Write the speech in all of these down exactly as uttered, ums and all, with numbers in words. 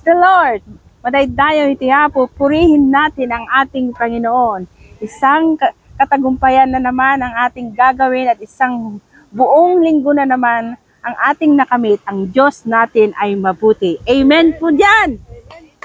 the Lord. Madaydayaw iti Apo, purihin natin ang ating Panginoon. Isang ka- katagumpayan na naman ang ating gagawin at isang buong linggo na naman ang ating nakamit. Ang Diyos natin ay mabuti. Amen po dyan.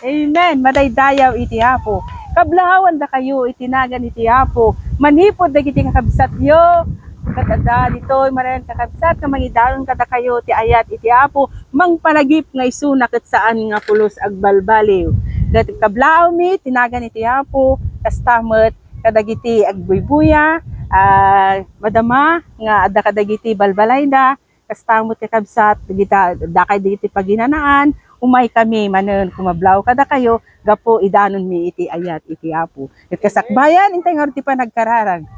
Amen. Madaydayaw iti Apo. Kablaawan da kayo iti nagan iti Apo. Manipod dagiti kakabsatyo. Ket adda ditoy marayan kakabsat nga mangidaron kadakayo ti ayat iti Apo. Mangpalagip nga isuna ket saan nga pulos agbalbaliw. Ket kablaawmi ti nagan iti Apo. Kasta met kadagiti agbuybuya, ah, madama nga adda kadagiti balbalayda. Kasta met, kakabsat, dagita, dakay dagiti paginanaan, umaykami manen kumablaw kadakayo gapu idanonmi iti ayat iti Apo. Ket kasakbayan, intay ngarud ti panagkararag.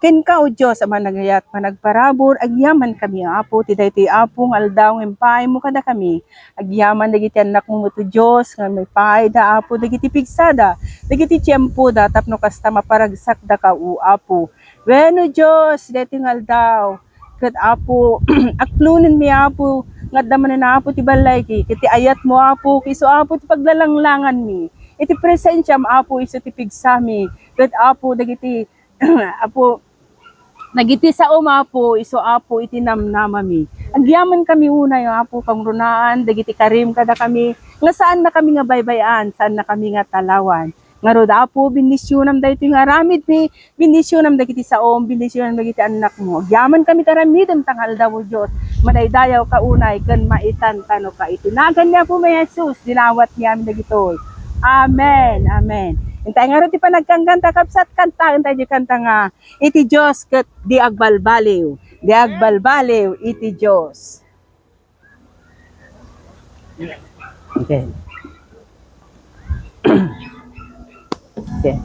Kenka, O Dios a managayat, managparabur, agyamankami, Apo, ti daytoy, Apo, nga aldaw nga impaaymo kadakami. Agyaman dagiti annakmo met, O Dios, nga maipaayda, Apo, dagiti pigsada, dagiti tiempoda, tapno kasta maparagsakdaka, O Apo. Wen, O Dios, daytoy nga aldaw, ket, Apo, aklonenmi, Apo, nga adda manen, Apo, ti ballayki, ket ti ayatmo, Apo, isu, Apo, ti paglalanglanganmi. Iti presensiam, Apo, isu ti pigsami, ket, Apo, dagiti, Apo, dagiti saom, Apo, isu, Apo, iti namnamami. Agyamankami unay, Apo, kangrunaan, dagiti karim kadakami, nga saannakami nga baybay-an, saannakami nga talawan. Ngarud, Apo, bendisionam daytoy nga aramidmi, bendisionam dagiti saom, bendisionam dagiti annakmo. Agyamankami ti aramidem ta nga aldaw, O Dios. Madaydayaw ka unay ken maitan tano ka iti nagan ni Apo mi Jesus, dinawat ni amin dagitoy. Amen. Amen. Intay ngarud ti panagkankanta, kabsat, kanta, intay di kanta nga iti Dios ket di agbalbaliw. Di agbalbaliw iti Dios. Okay. Okay.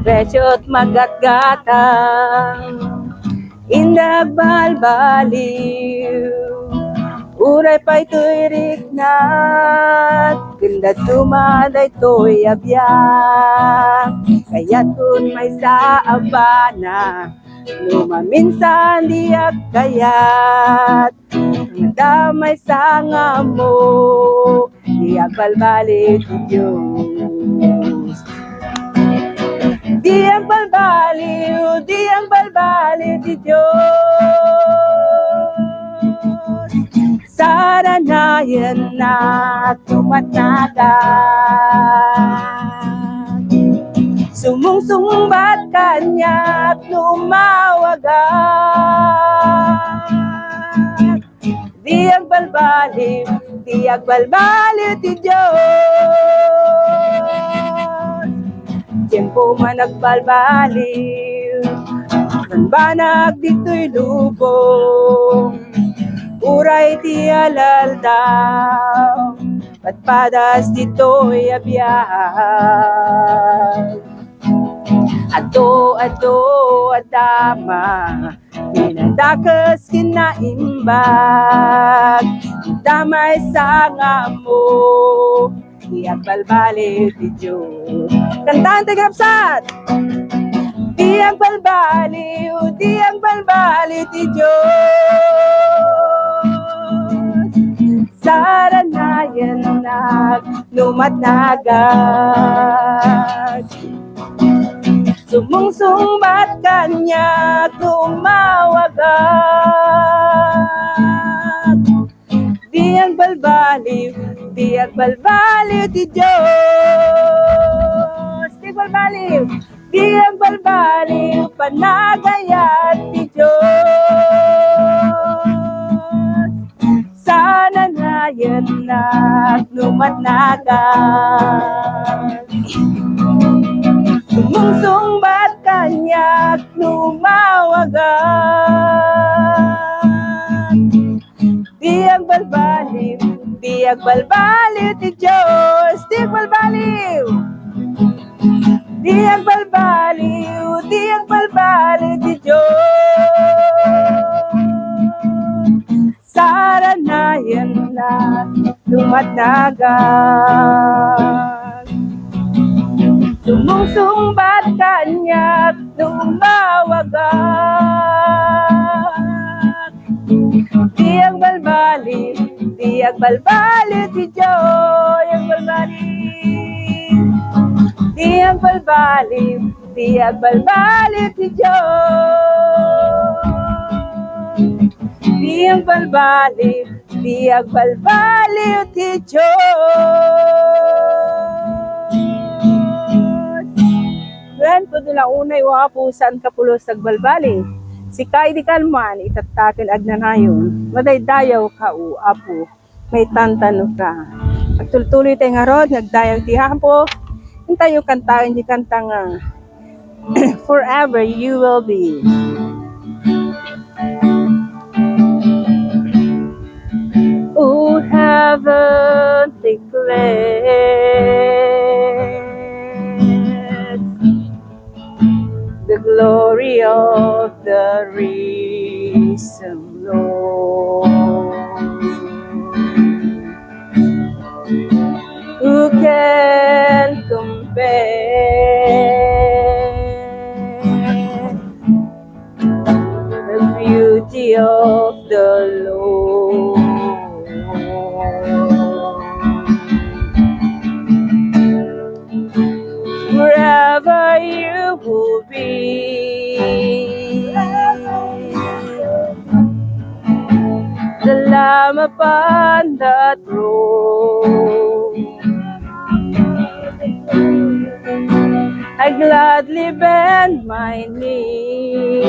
Presyo't magatgatang, inagbalbaliw. Uray pay toy riknat, ken dadduma daytoy a biag. Kayatkon maysa a bana, no maminsan di agkayat. Adda maysa nga ammo, di agbalbaliw ti Dios. Di agbalbaliw, di agbalbaliw ti Dios. Saranayennak no matnagak. Sumungsungbat kaniak no umawagak. Di agbalbaliw, di agbalbaliw ti Dios. Tiempo man agbalbaliw, banbanag ditoy lubong. Uray ti alaldaw, padpadas ditoy a biag. Adu-adu a dama, pinadakes ken naimbag. Damay sa nga ammo, di agbalbaliw ti Dios. Kantaen ti kabsat. Di agbalbaliw, di agbalbaliw ti Dios. Saranayennak no matnagak. Sumungsungbat kaniak no umawagak. Di agbalbaliw, di agbalbaliw ti Dios. Di agbalbaliw, di agbalbaliw, panagayat ti Dios. Saranayennak no matnagak. Sumungsungbat kaniak no umawagak. Di agbalbaliw, di agbalbaliw ti Dios. Di agbalbaliw. Di agbalbaliw, di agbalbaliw ti Dios. Saranayennak no matnagak. Sumsungbat kaniak no umawagak. Di agbalbaliw, di agbalbaliw ti Dios, agbalbaliw. Di agbalbaliw, di agbalbaliw ti Dios. Di agbalbaliw, di agbalbaliw ti Dios. Wen, pudno la unay, O Apo, saanka pulos agbalbaliw. Sika idi kalman, itatta ken agnanayon. Madaydayawka, O Apo, maitantanokka. Agtultuloy tayo ngarud nga agdayag ti Apo. Intayo kantaen ti kanta nga Forever You Will Be. Oh, heaven declares the glory of the risen Lord. Who can compare the beauty of the Lord? Wherever you will be, the Lamb upon the throne, I gladly bend my knee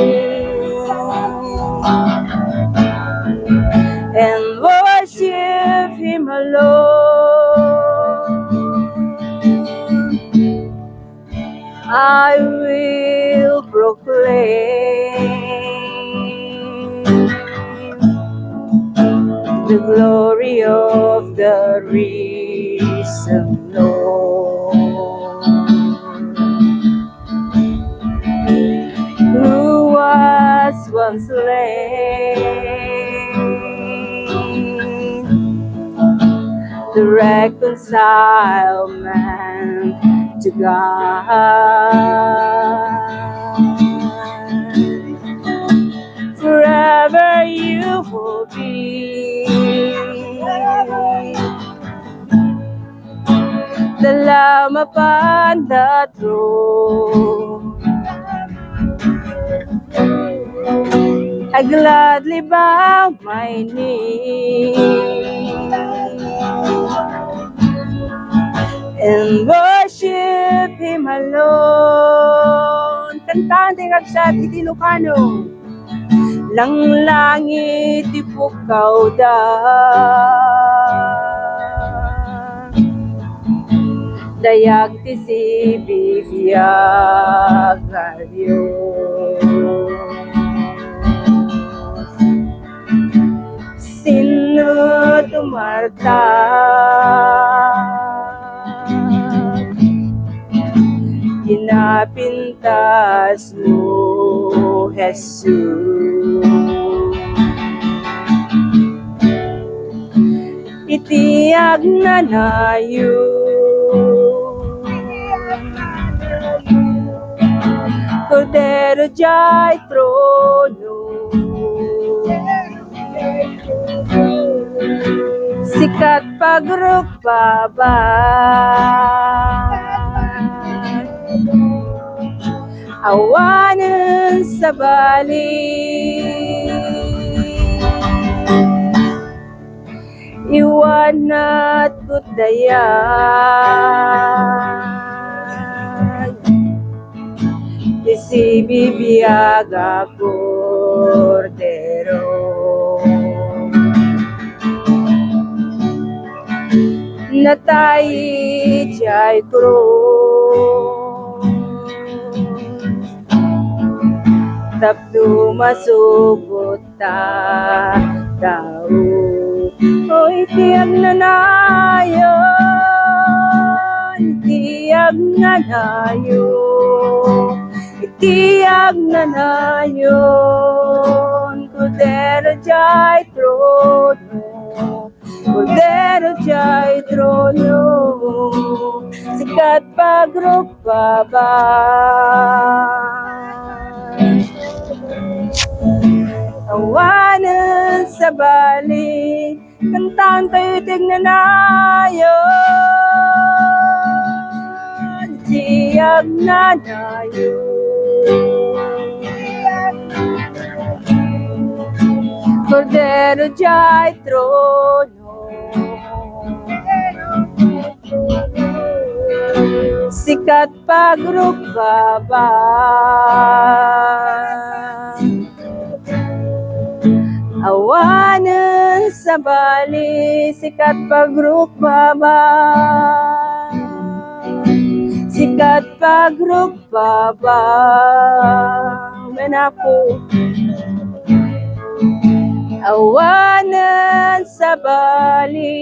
and worship Him alone. I will proclaim the glory of the risen Lord, who was once slain to reconcile man to God. Forever you will be the Lamb upon the throne. I gladly bow my knee and worship Him alone. Kantaen ti kabsat iti Ilocano. Langlangit ti pukkawda. Dayag ti sibibiag a Dios. Sino tumartak? Kinapintas mo, Jesus. Iti agnanayon, Kordero diay trono, sikat pagrukbaba. Awanen sabali, iwanat ket dayag ti sibibiag a Kordero. Natay idiay krus tapno masugot ta tao. Oy, ti agnanayon, ti agnanayon, ti agnanayon, Kordero diay trono. Kordero diay trono, sikat pagrukbaba. Awanen sabali, kantaentayo ti agnanayon, ti agnanayon. Kordero diay trono, sikat pagrukbaba. Awanen sabali, sikat pagrukbaba. Sikat pagrukbaba. Amen, Apo. Awanen sabali.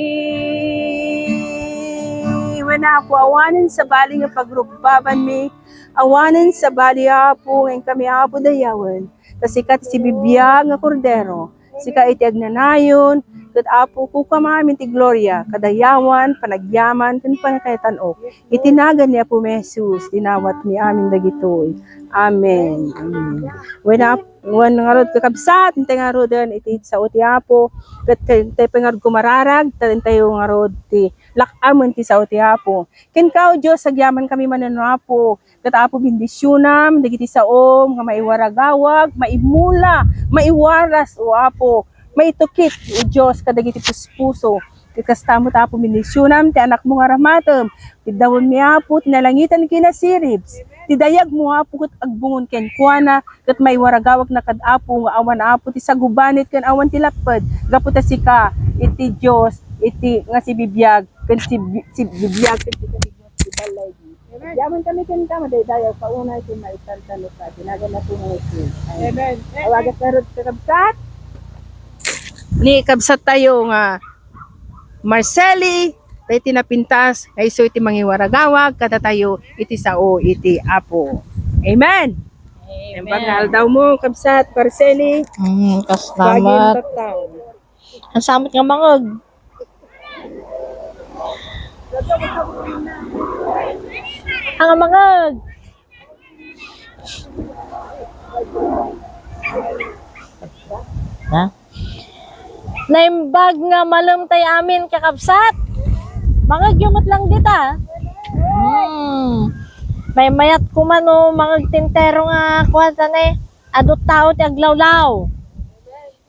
Amen, Apo, awanen sabali nga pagrukbabanmi. Awanen sabali, Apo, nga inkami, Apo, dayawen. Ta sika ti sibibiag nga Kordero. Sika iti agnanayon, ket Apo, kukam amin ti gloria, kadayawan, panagyaman, ken pannakaitan-ok. Iti nagan ni Apomi Jesus, dinawatmi amin dagitoy. Amen. Amen. Wen, ap-, wen ngarud, kakabsat, intay ngaruden iti sao ti Apo, ket intay pay ngarud kumararag, ta intayo ngarud ti lak-amen ti sao ti Apo. Kenka, O Dios, agyamankami manen, Apo. Ket, Apo, bendisionam dagiti saom nga maiwaragawag, maimula, maiwaras, O Apo, maitukit, O Dios, kadagiti puspuso. Ket kasta met, Apo, bendisionam ti anakmo nga aramatem. Ti dawenmi, Apo, ti nalangitan ken nasiribs. Ti dayagmo, Apo, ket agbungon kenkuana, ket maiwaragawagna kad Apo nga awan, Apo, ti sagubanit ken awan ti lapped. Gapu ta sika, iti Dios, iti nga sibibiag, ken sibi-, sibibiag, ken sibibiag. Amen. Agyamankami kenka, madaydayaw, kaunay ken maitan, ta nagan ni Apo nga Jesus. Amen. Awagan ngarud, kakabsat. Ni kabsattayo nga Marceli, daytoy napintas nga isu iti mangiwaragawag kadatayo iti sao iti Apo. Amen. Amen. Imbag nga aldawmo, kabsat Marceli. Mm, salamat. Bagim tattao. Ang samot nga mangeg. Ang mangeg. Ha? Naimbag nga malem tay amin, kakabsat. Mangegyo met lang dita. Hmm. Maymayat ko man, o, mangeg ti entero nga kuan, ta ne, adu tao ti aglawlaw.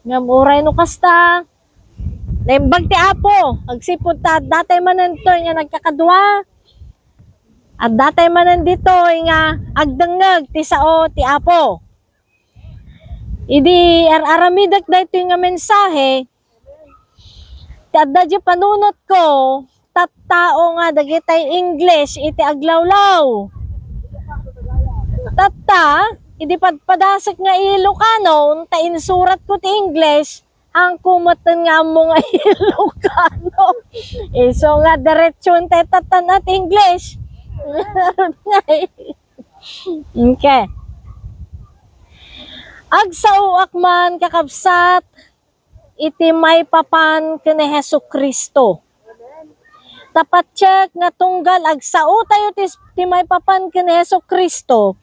Ngem uray no kasta, naimbag ti Apo, agsipud ta adda tay manen toy nga nagkakadua. Adda tay manen ditoy nga agdengngeg ti sao ti Apo. Idi ar-aramidek daytoy nga mensahe, ti adda diay panunotko, tattao nga dagitay English iti aglawlaw. Tatta, idi padpadasek nga Ilocano, ta insuratko ti English, haanko metten nga ammo nga Ilocano. Isu nga diretso intay tattan at English. Okay. Agsaoak man, kakabsat, iti maipapan ken ni Jesu-Cristo. Ta patiek nga tunggal agsaotayo ti, ti maipapan ken ni Jesu-Cristo,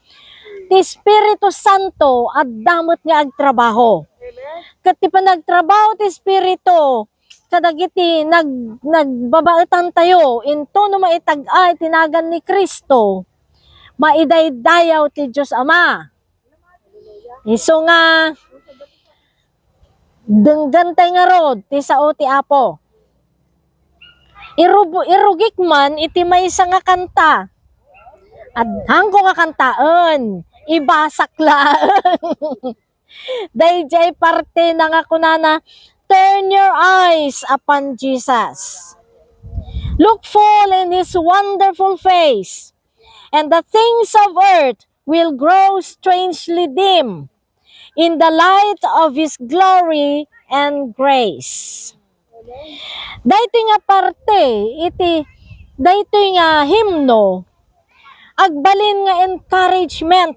ti Espiritu Santo adda met nga agtrabaho. Ket ti panagtrabaho ti Espiritu kadagiti nag-, nagbabaetantayo intono maitag-ay ti nagan ni Cristo, maidaydayaw ti Dios Ama. Isu nga, denggentay ngarud ti sao ti Apo. Irubu-, irugik man iti maysa nga kanta. Ad-, haanko nga kantaen, ibasak laeng. Daydiay parte na nga kunana, "Turn your eyes upon Jesus. Look full in his wonderful face, and the things of earth will grow strangely dim in the light of his glory and grace." Daytoy nga parte iti daytoy nga himno, agbalin nga encouragement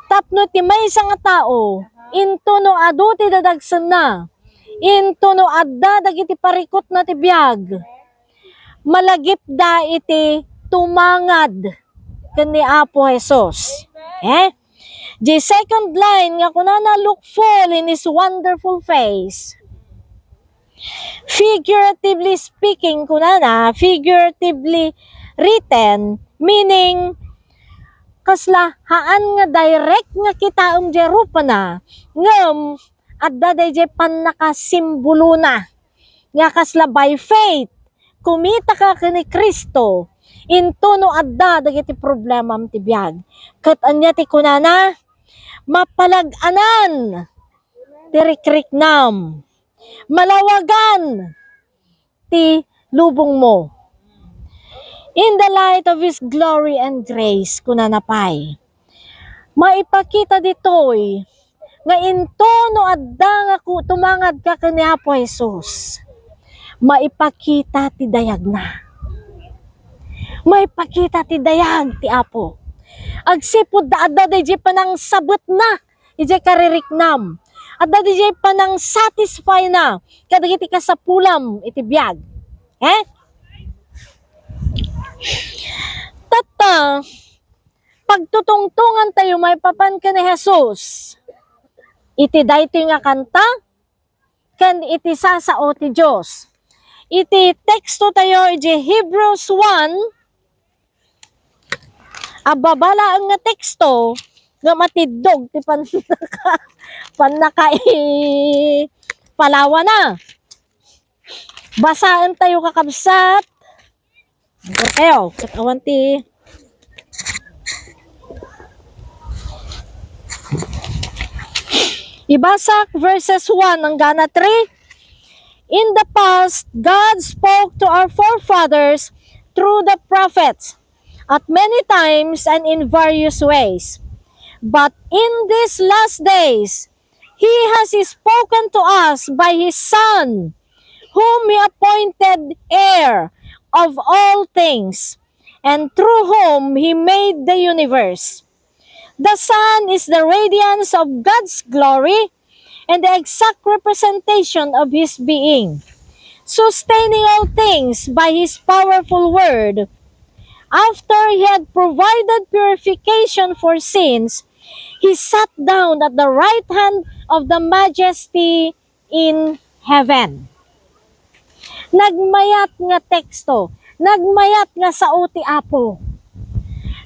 tapno ti maysa nga tao, intono adu ti dadagsenna, Intono adda dagiti parikutna ti biag, malagipda iti tumangad ken ni Apo Jesus. Eh? The second line nga kunana, "Look full in his wonderful face." Figuratively speaking, kunana, figuratively written, meaning, kasla haan nga direct nga kitaem diay rupana, ngem adda daydiay pannakasimbolona nga kasla by faith, kumitaka ken ni Cristo, intono adda dagiti problemam ti biag. Ket ania ti kunana? Mapalag-anan ti rikriknam. Malawagan ti lubongmo. In the light of His glory and grace, kunana pay, maipakita ditoy nga intono adda nga ku-, tumangadka ken ni Apo Jesus, maipakita ti dayagna. Maipakita ti dayag ti Apo. Agsipud ta adda daydiay panangsabetna idiay kaririknam. Adda daydiay panangsatisfyna kadagiti kasapulam iti biag. Eh? Tatta, pagtutungtongan tayo maipapan ken ni Jesus iti daytoy nga kanta ken iti sasao ti Dios. Iti teksto tayo iti Hebrews one, abbaba laeng nga teksto nga matiddog ti pannaka-, pannakaipalawana. Basaen tayo, kakabsat. Angkor kayo, ket awan ti ibasak verses one enggana three. In the past, God spoke to our forefathers through the prophets at many times and in various ways. But in these last days, He has spoken to us by His Son, whom He appointed heir of all things, and through whom He made the universe. The Son is the radiance of God's glory and the exact representation of His being, sustaining all things by His powerful word. After He had provided purification for sins, He sat down at the right hand of the Majesty in heaven. Nagmayat nga teksto, nagmayat nga sao ti Apo.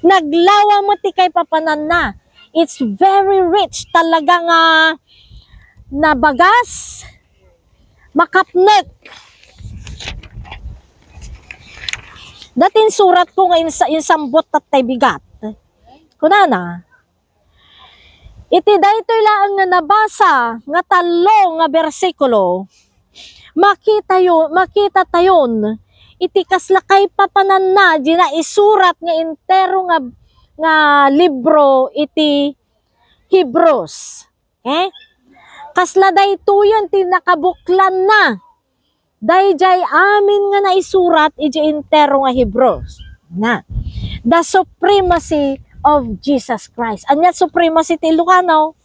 Naglawa met ti kaipapananna. It's very rich talaga nga nabagas, makapnek. Dati insuratko nga insa-, insambot tattay bigat. Kunana, iti daytoy laeng nga nabasa nga tallo nga bersikulo, makitayo-, makitatayon iti kasla kaipapananna di naisurat nga entero nga, nga libro iti Hebrews. Eh? Kasla daytoyen ti nakabuklanna daydiay amin nga naisurat iti entero nga Hebreos. Na, the supremacy of Jesus Christ. Ania supremacy ti Ilocano?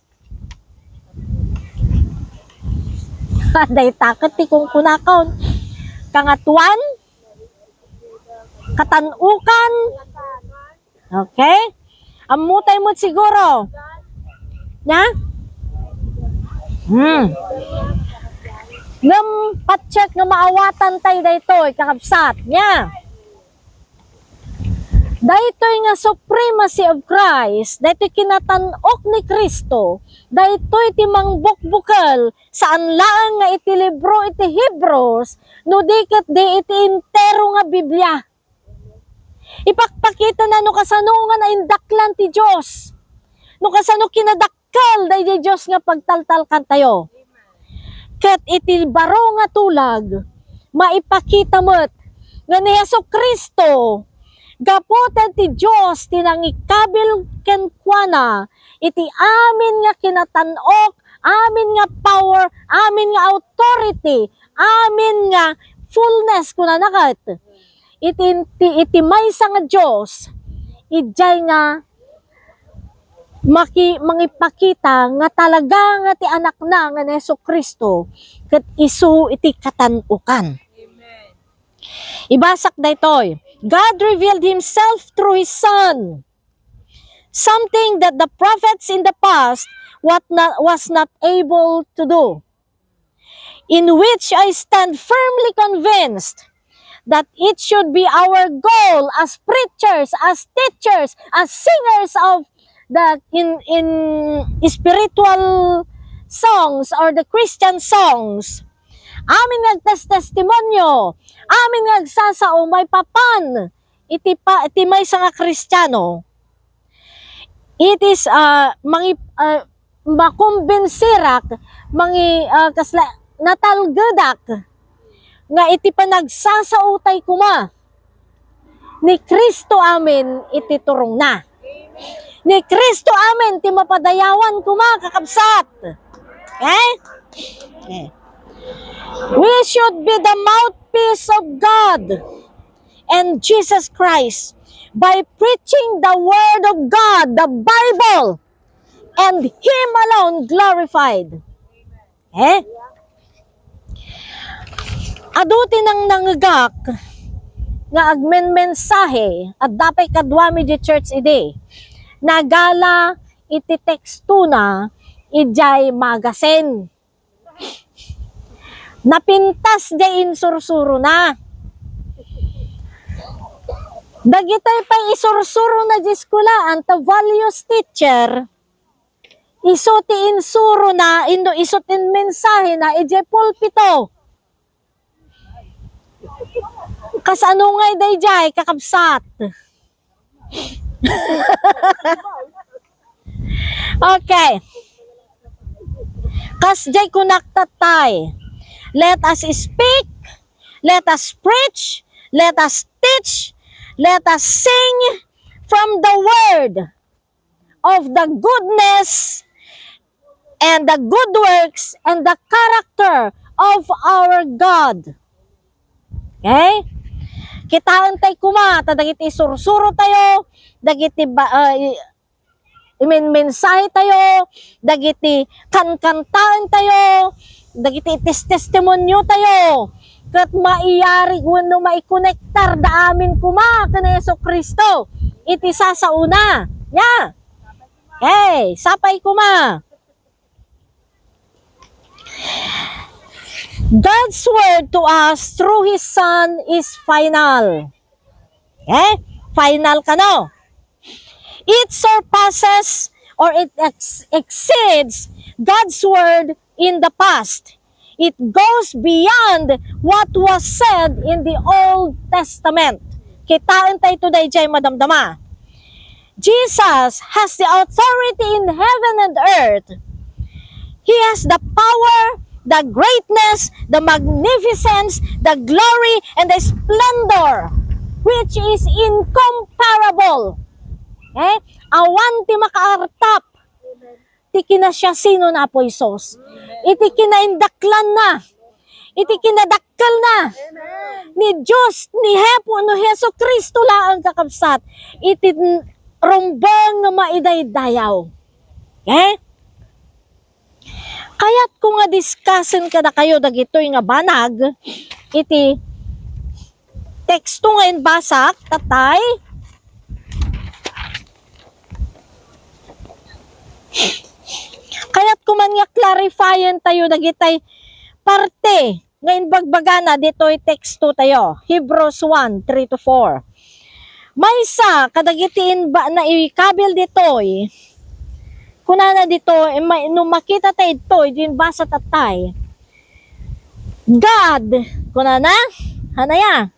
Dayta ket ti kunkunakon. Kangatuan, katan-ukan, Okay? Ammotay met siguro. Na? Hmm. Ngem patiek nga maawatan tay daytoy, kakabsat. Nia? Daytoy nga supremacy of Christ, daytoy kinatan-ok ni Cristo, daytoy ti mangbukbukel, saan laeng nga iti libro iti Hebreos, no di ket di iti entero nga Biblia. Ipakpakitana no kasano nga naindaklan ti Dios. No kasano kinadakkel daydiay Dios nga pagtaltalkantayo. Ket iti baro nga tulag, maipakita met nga ni Jesu-Cristo, gapu ta ti Dios ti nangikabil kenkuana iti amin nga kinatan-ok, amin nga power, amin nga authority, amin nga fullness, kunana ket. Iti, iti, iti maysa nga Dios, idiay nga maki-, mangipakita nga talaga nga ti Anakna nga ni Jesu-Cristo ket isu iti katan-ukan. Amen. Ibasak daytoy, "God revealed himself through his Son, something that the prophets in the past what not, was not able to do, in which I stand firmly convinced that it should be our goal as preachers, as teachers, as singers of the in, in spiritual songs or the Christian songs." Amin nga agtestestimonyo, amin nga agsasao maipapan iti pa, iti maysa nga Kristiano, it is, ah, mangi-, ah, makumbinsirak, mangi-, ah, kasla-, natalgedak nga iti panagsasaotay koma ni Cristo amin iti turongna. Ni Cristo amin ti mapadayawan koma, kakabsat. Okay? Okay. We should be the mouthpiece of God and Jesus Christ by preaching the word of God, the Bible, and Him alone glorified. Eh? Adu ti nangnangegak nga agmenmensahe, adda pay kaduami di church idi. Nagala iti tekstona idiay magasin. Napintas diay insursurona. Dagitay pay isursurona di eskuelaan ta values teacher, isu ti insurona, inno isu ti mensahena idiay pulpito. Kasano ngay daydiay, kakabsat? Okay. Kasdiay kunak tattay, let us speak, let us preach, let us teach, let us sing from the word of the goodness and the good works and the character of our God. Okay? Kitaen tay koma ta dagiti isursuro tayo, dagiti ba-, ah, i-, imenmensahe tayo, dagiti kankantaen tayo, dagiti tes-, testimonio tayo, ket maiyari wenno maikonektar da amin koma ken Jesu-Cristo iti sasaona. Ya. Okay, sapay koma. God's word to us through His Son is final. Eh? Final kano? It surpasses or it ex-, exceeds God's word in the past. It goes beyond what was said in the Old Testament. Kitaen tayo daydiay, madamdama. Jesus has the authority in heaven and earth. He has the power, the greatness, the magnificence, the glory, and the splendor, which is incomparable. Eh? Awan ti makaartap ti kinasiasino ni Apo Jesus. Iti kinaindaklanna, iti kinadakkelna ni Dios, ni Hepo, no Jesu-Cristo laeng, kakabsat, iti n-, rumbeng nga maidaydayaw. Okay? Kayatko nga discussen kadakayo dagitoy nga banag iti teksto nga imbasak, tattay. Kayatko man nga clarifyen tayo dagitay parte nga imbagbagana ditoy teksto tayo, Hebrews one, three to four. Maysa kadagiti inba-, naikabil ditoy, kunana ditoy, ma-, no makita ta idtoy, di imbasa tattay, God, kunana, hanaya.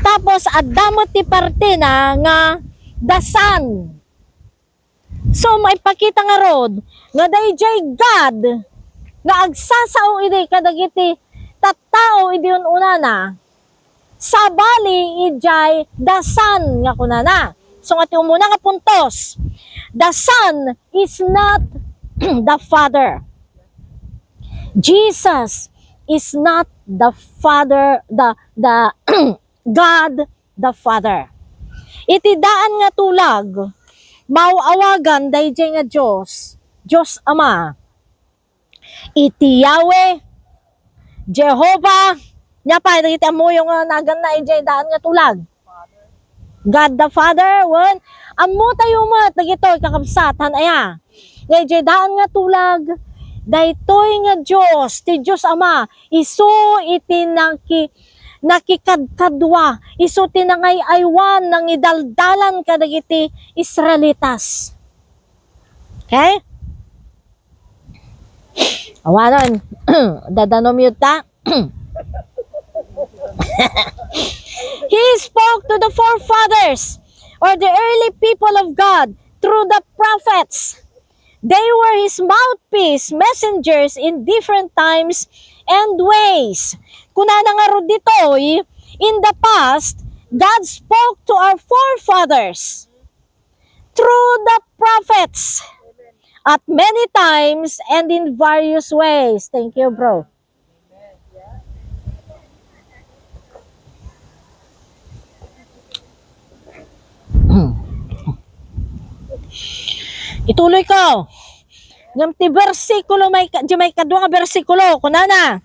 Tapos, adda met ti partena nga the Son. So, maipakita ngarud nga daydiay God nga agsasao idi kadagiti tattao idi un-unana, sabali idiay the Son nga kunana. So, nga ti umuna nga puntos, the Son is not the Father. Jesus is not the Father, the, the God the Father. Iti daan nga tulag, Maaw-awagan daydiay nga Dios, Dios Ama, iti Yahweh, Jehovah, nia pay dagiti ammoyo nga naganna idiay daan nga tulag. God the Father, wen, ammotayo met dagitoy, kakabsat, han aya? Nga idiay daan nga tulag, daytoy nga Dios, ti Dios Ama, isu iti naki-, nakikadkadua, isu ti nangay-aywan, nangidaldalan kadagiti Israelitas. Okay? Awanon, dadanom yuta. He spoke to the forefathers, or the early people of God, through the prophets. They were his mouthpiece, messengers in different times and ways. Kunana ngarud ditoy, in the past, God spoke to our forefathers through the prophets at many times and in various ways. Thank you, bro. Ituloy ko. Ngem ti bersikulo, may ka-, di may kadua nga bersikulo, kunana,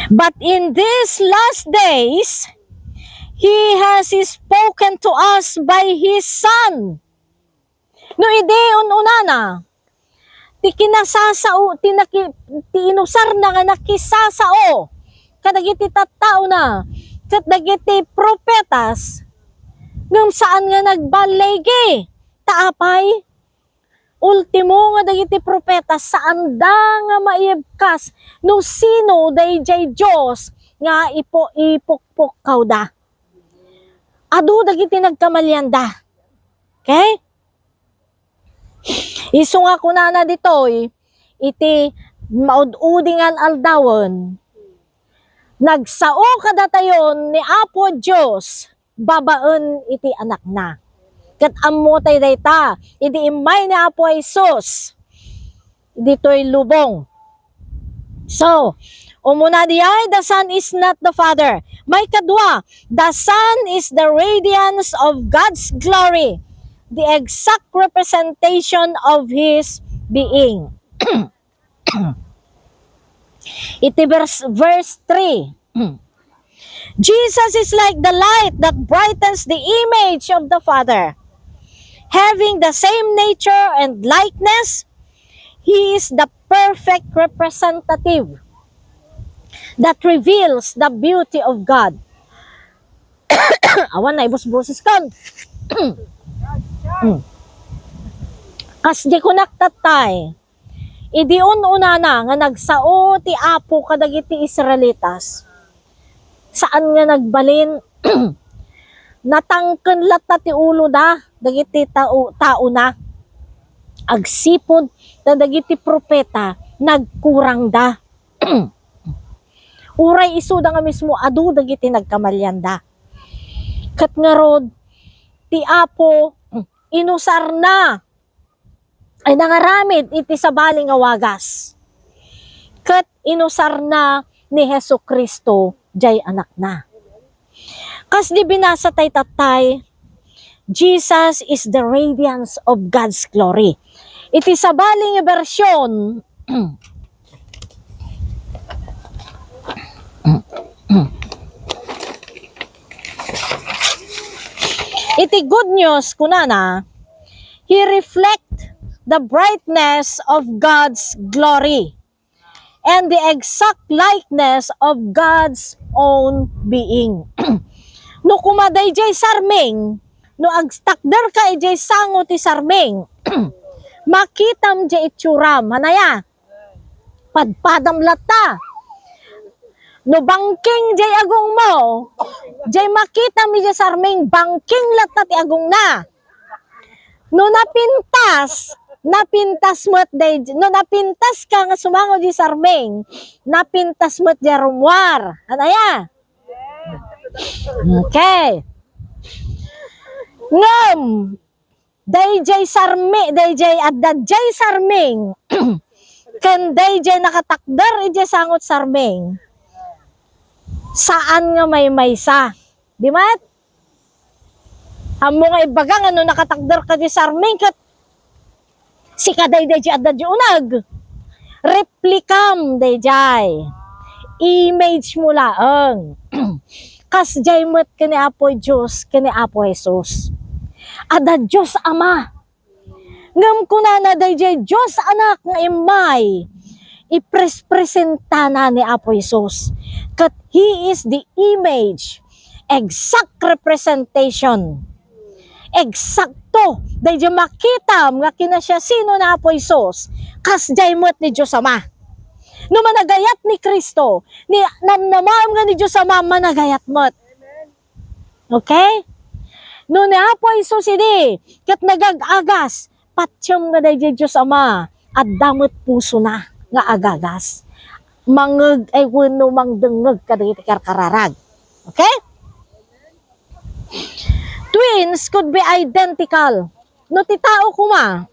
"But in these last days, He has spoken to us by His Son." No idi un-unana, ti kinasasao, ti naki-, ti inusarna nga nakisasao kadagiti tattaona ket dagiti profetas, ngem saan nga nagballigi. Ta apay? Ultimo nga dagiti profeta, saanda nga maibkas no sino daydiay Dios nga ipo-, ipukpukkawda. Adu dagiti nagkamalianda. Okay? Isu nga kunana ditoy, iti maud-udi nga al-aldawen, nagsao kadatayon ni Apo Dios babaen iti Anakna. Ket ammotay dayta, idi immay ni Apo Jesus ditoy lubong. So, umuna diay, the Son is not the Father. May kadua, the Son is the radiance of God's glory, the exact representation of His being. Iti verse, verse three, Jesus is like the light that brightens the image of the Father. Having the same nature and likeness, He is the perfect representative that reveals the beauty of God. Awan, naibusbusis kon. Hmm. Kasdi kunak tattay, idi un-unana nga nagsao ti Apo kadagiti Israelitas, saan nga nagbalin, natangken latta ti uloda dagiti tao, taona. Agsipud ta dagiti profeta nagkurangda. Uray isuda nga mismo adu dagiti nagkamalianda. Ket ngarud, ti Apo, inusarna, ay, nangaramid iti sabali nga wagas. Ket inusarna ni Jesu-Cristo diay Anakna. Kasdi binasa tay tattay, Jesus is the radiance of God's glory. Iti sabali nga bersyon, iti Good News, kunana, "He reflect the brightness of God's glory and the exact likeness of God's own being." No koma daydiay sarming, no agtakderka idiay sango ti sarming, makitam diay itsuram. Hanaya, padpadam latta. No bangking diay agongmo, diay makitam idiay sarming, bangking latta ti agongna. No napintas, napintas met day, no napintas ka nga sumango di sarming, napintas met di rummuar. Anaya? Okay. Ngem, dayjay sarmi-, dayjay adda jay sarming, ken dayjay nakatakder idiay sangot sarming, saan nga maymaysa. Di met? Ammo nga ibaga nga no nakatakder ka di sarming ket sika daydiay di adda di uneg. Replikam daydiay. Image mo laeng. Kasdiay met ken ni Apo Dios, ken ni Apo Jesus. Adda Dios Ama. Ngem kunana daydiay Dios Anak nga immay, iprespresentana ni Apo Jesus. Ket He is the image, exact representation. Eksakto, daydiay makitam nga kinasiasino ni Apo Jesus, kasdiay met ni Dios Ama. No managayat ni Cristo, ni, namnamaem nga ni Dios Ama, managayat met. Okay? No ni Apo Jesus idi, ket nagag-agas, patiem nga daydiay Dios Ama, adda met pusona nga agagas. Mangeg ay wenno mangdengngeg kadagiti karkararag. Okay? Twins could be identical. No ti tao koma,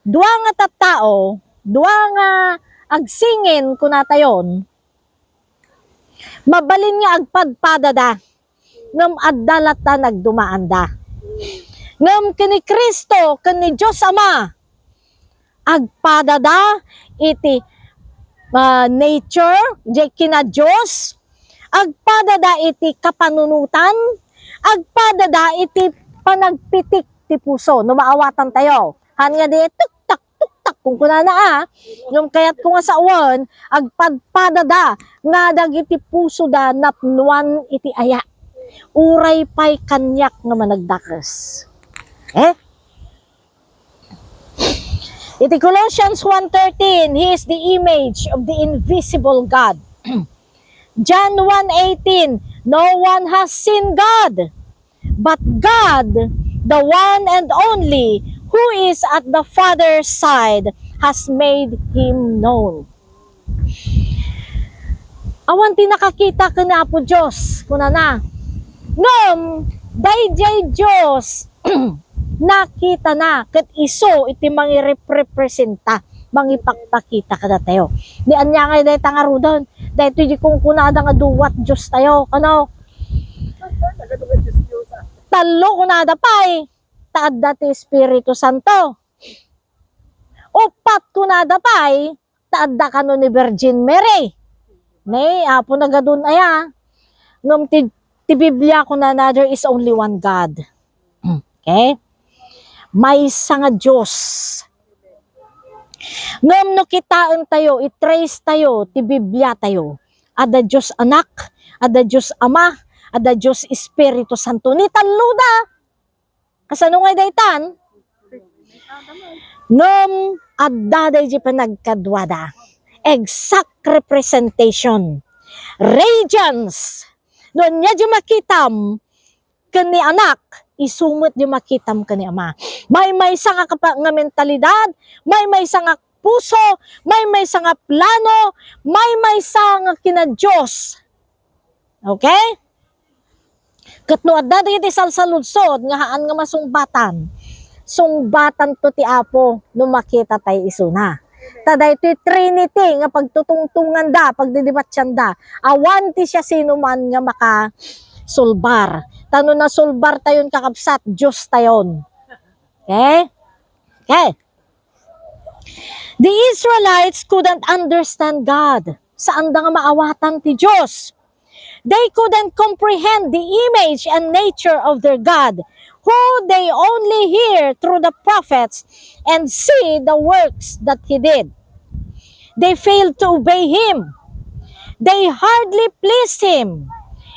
dua nga tattao, dua nga agsingin, kunatayon, mabalin nga agpadpadada, ngem adda latta nagdumaanda. Ngem ken ni Cristo, ken ni Dios Ama, agpadada iti, ah, nature, diay kina-Dios, agpadada iti kapanunotan, agpadada iti panagpitik ti puso. No maawatantayo, han nga di tuktak, tuktak, kunkunana a, ngem kayatko nga sawen, agpadpadada nga dagiti pusoda napnoan iti aya. Uray pay kaniak nga managdakes. Eh? Iti Colossians one thirteen, He is the image of the invisible God. John one eighteen, "No one has seen God, but God, the one and only, who is at the Father's side, has made him known." Awan ti nakakita ken ni Apo Dios, kunana. Ngem daydiay Dios, nakitana ket isu iti mangireprepresenta, mangipakpakita kadatayo. Ni ania ngay dayta ngaruden? Daytoy di kunkunada nga duat Diostayo, kano? Tallo kunada pay, ta adda ti Espiritu Santo. Uppat kunada pay, ta adda kano ni Virgin Mary. Ni, Apo nagadun aya. Ngem ti, ti Biblia kunana, there is only one God. Okay? Maysa nga Dios. Ngem no kitaentayo, i-trace tayo ti Biblia tayo. Adda Dios Anak, adda Dios Ama, adda Dios Espiritu Santo. Ni talloda. Kasano ngay daytan? Ngem adda daydi panagkaduada. Exact representation. Radiance. No ania di makitam ken ni Anak, isu met di makitam ken ni Ama. Maymaysa nga kapa-, nga mentalidad, maymaysa nga puso, maymaysa nga plano, maymaysa nga kina-Dios. Okay? Ket no adda dagiti salsaludsod nga haan nga masungbatan, sungbatanto ti Apo no makita tay isuna. Ta daytoy Trinity nga pagtutungtunganda, pagdidimattianda, awan ti siasinoman nga makasulbar. Ta no nasulbartayon, kakabsat, Diostayon. Okay? Okay. The Israelites couldn't understand God. Saanda nga maawatan ti Dios. They couldn't comprehend the image and nature of their God, who they only hear through the prophets and see the works that he did. They failed to obey him. They hardly pleased him.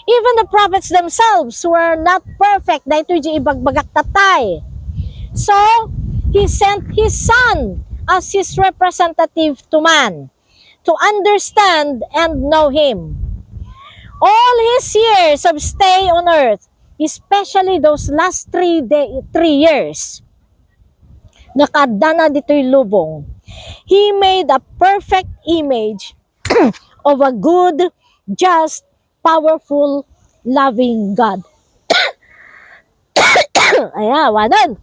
Even the prophets themselves were not perfect. Daytoy di ibagbagak tatay. So, he sent his son as his representative to man to understand and know him. All his years of stay on earth, especially those last three day, three years, nga kaaddana ditoy lubong, he made a perfect image of a good, just, powerful, loving God. Aya, awanan.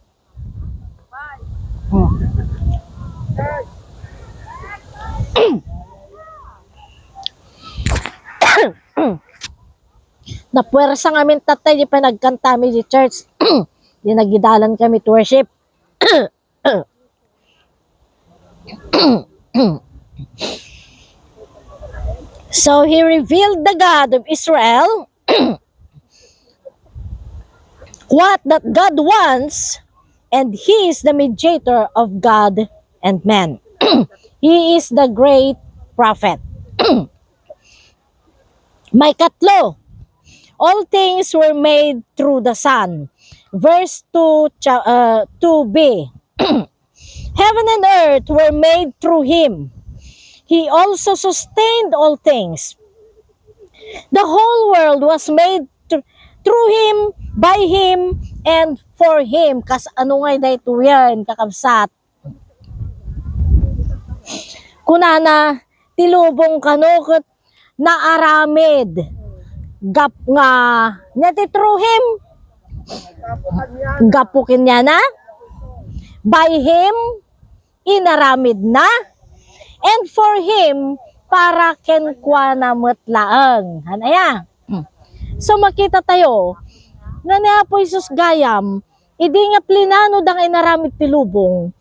Napuwersa ngamin tatay di panagkantami di church. Di nagidalan kami to worship. So he revealed the God of Israel, what that God wants, and he is the mediator of God and man. He is the great prophet. May katlo, all things were made through the Son. Verse two, cha- uh, two b. Heaven and earth were made through him. He also sustained all things. The whole world was made thr- through him, by him, and for him. Kas ano ngay daytoyen, kakabsat? Kunana, ti lubong kano ket naaramid. Gap nga, nia ti through him? Gapu kaniana? By him, inaramidna? And for him, para kenkuana met laeng. Han aya? So, makita tayo nga ni Apo Jesus gayam, idi nga plinano da nga inaramid ti lubong,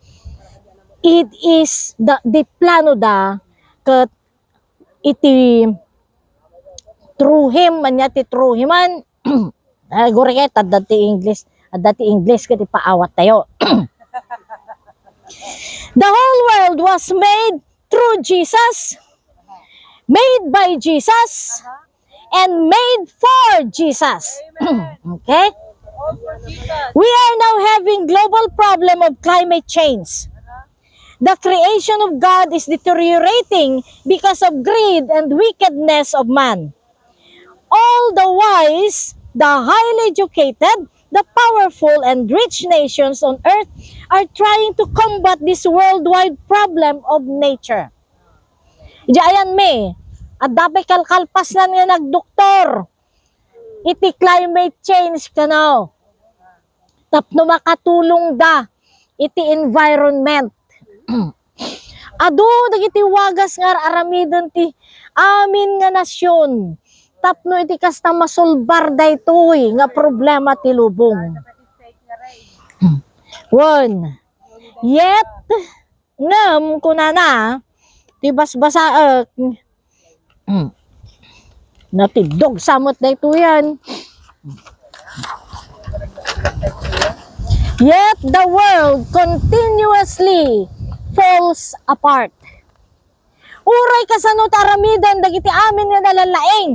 it is the, the plano da ket iti through him, ania ti through him man. Ay, guri ket, adda ti English, adda ti English ket ipaawat tayo. The whole world was made through Jesus, made by Jesus, and made for Jesus. Okay? We are now having global problem of climate change. The creation of God is deteriorating because of greed and wickedness of man. All the wise, the highly educated, the powerful and rich nations on earth are trying to combat this worldwide problem of nature. Idi ayan mi, adda pay kalkalpasnan nga nagdoktor iti climate change kano. Tapno makatulongda iti environment. Adu dagiti wagas nga ar-aramiden ti amin nga nasion tapno iti kasta masolbar daytoy nga problema ti lubong. Wen, yet, ngem kunana, ti basbasaek, hmm, natiddog sa met daytoyen. Yet the world continuously falls apart. Uray kasano ti aramiden dagiti amin nga nalalaing,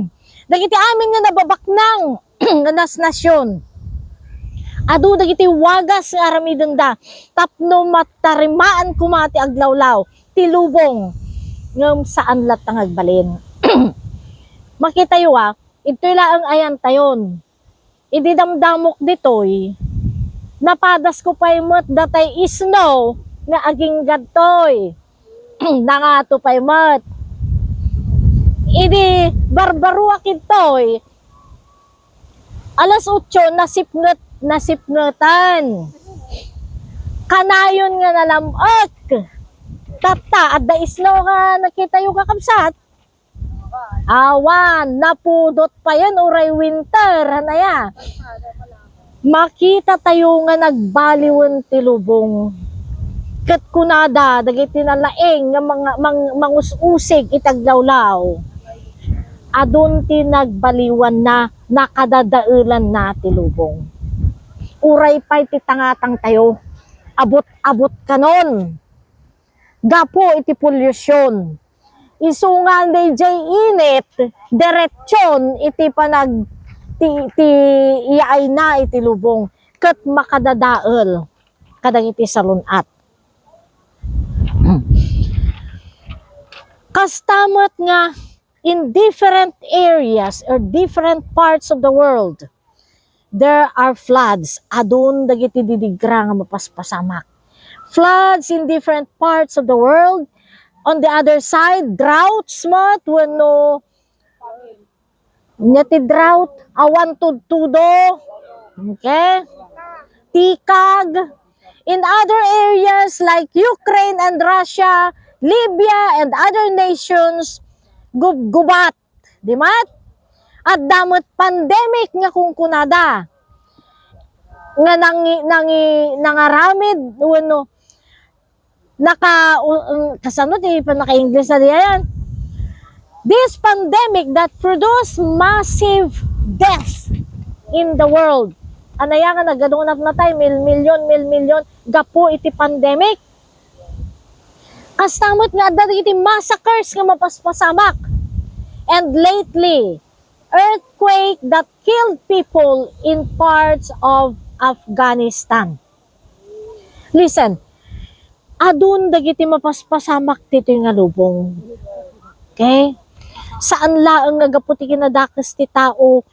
dagiti amin nga nababaknang nga nasnasion. Adu dagiti wagas nga aramidenda tapno matarimaan koma ti aglawlaw, ti lubong, ngem saan latta nga agbalin. Makitayo a, idtoy laeng ayantayon. Idi damdamok ditoy, napadasko pay met datay isno nga aginggadtoy. Nangato pay met. Idi barbaroak idtoy, alas otso, nasipnget, nasipngetan. Kanayon nga nalam-ek. Tatta, adda isno nga nakitayo, kakabsat? Awan, napudot payen uray winter, han aya. Makita tayo nga nagbaliwen ti lubong. Ket kunada dagiti nalaing nga mga, mang-, mangus-usig iti aglawlaw, adun ti nagbaliwanna, nakadadaelanna ti lubong. Uray pay ti tangatang tayo, abut-abut kanon gapu iti pollution. Isu nga daydiay init, direktion iti panag-, ti, ti iyaayna iti lubong ket makadadael kadagiti salun-at. Kasta met nga in different areas or different parts of the world, there are floods. Adun dagiti didigra nga mapaspasamak. Floods in different parts of the world. On the other side, droughts met wenno nia ti drought, awan tudtudo. Okay? Tikag. In other areas like Ukraine and Russia, Libya and other nations, gubgubat. Di met? Adda met pandemic nga kunkunada. nga nangi-, nangi-, nangaramid wenno naka-, u-, um, kasano ti pannaka-English na diyan? This pandemic that produced massive death in the world. Ania nga nagadu nga napatay, mil-, milyon, mil-, milyon, gapu iti pandemic. Kasta met nga adda dagiti massacres nga mapaspasamak. And lately, earthquake that killed people in parts of Afghanistan. Listen, adun dagiti mapaspasamak ditoy nga lubong. Okay? Saan laeng nga gapu ti kinadakes ti tao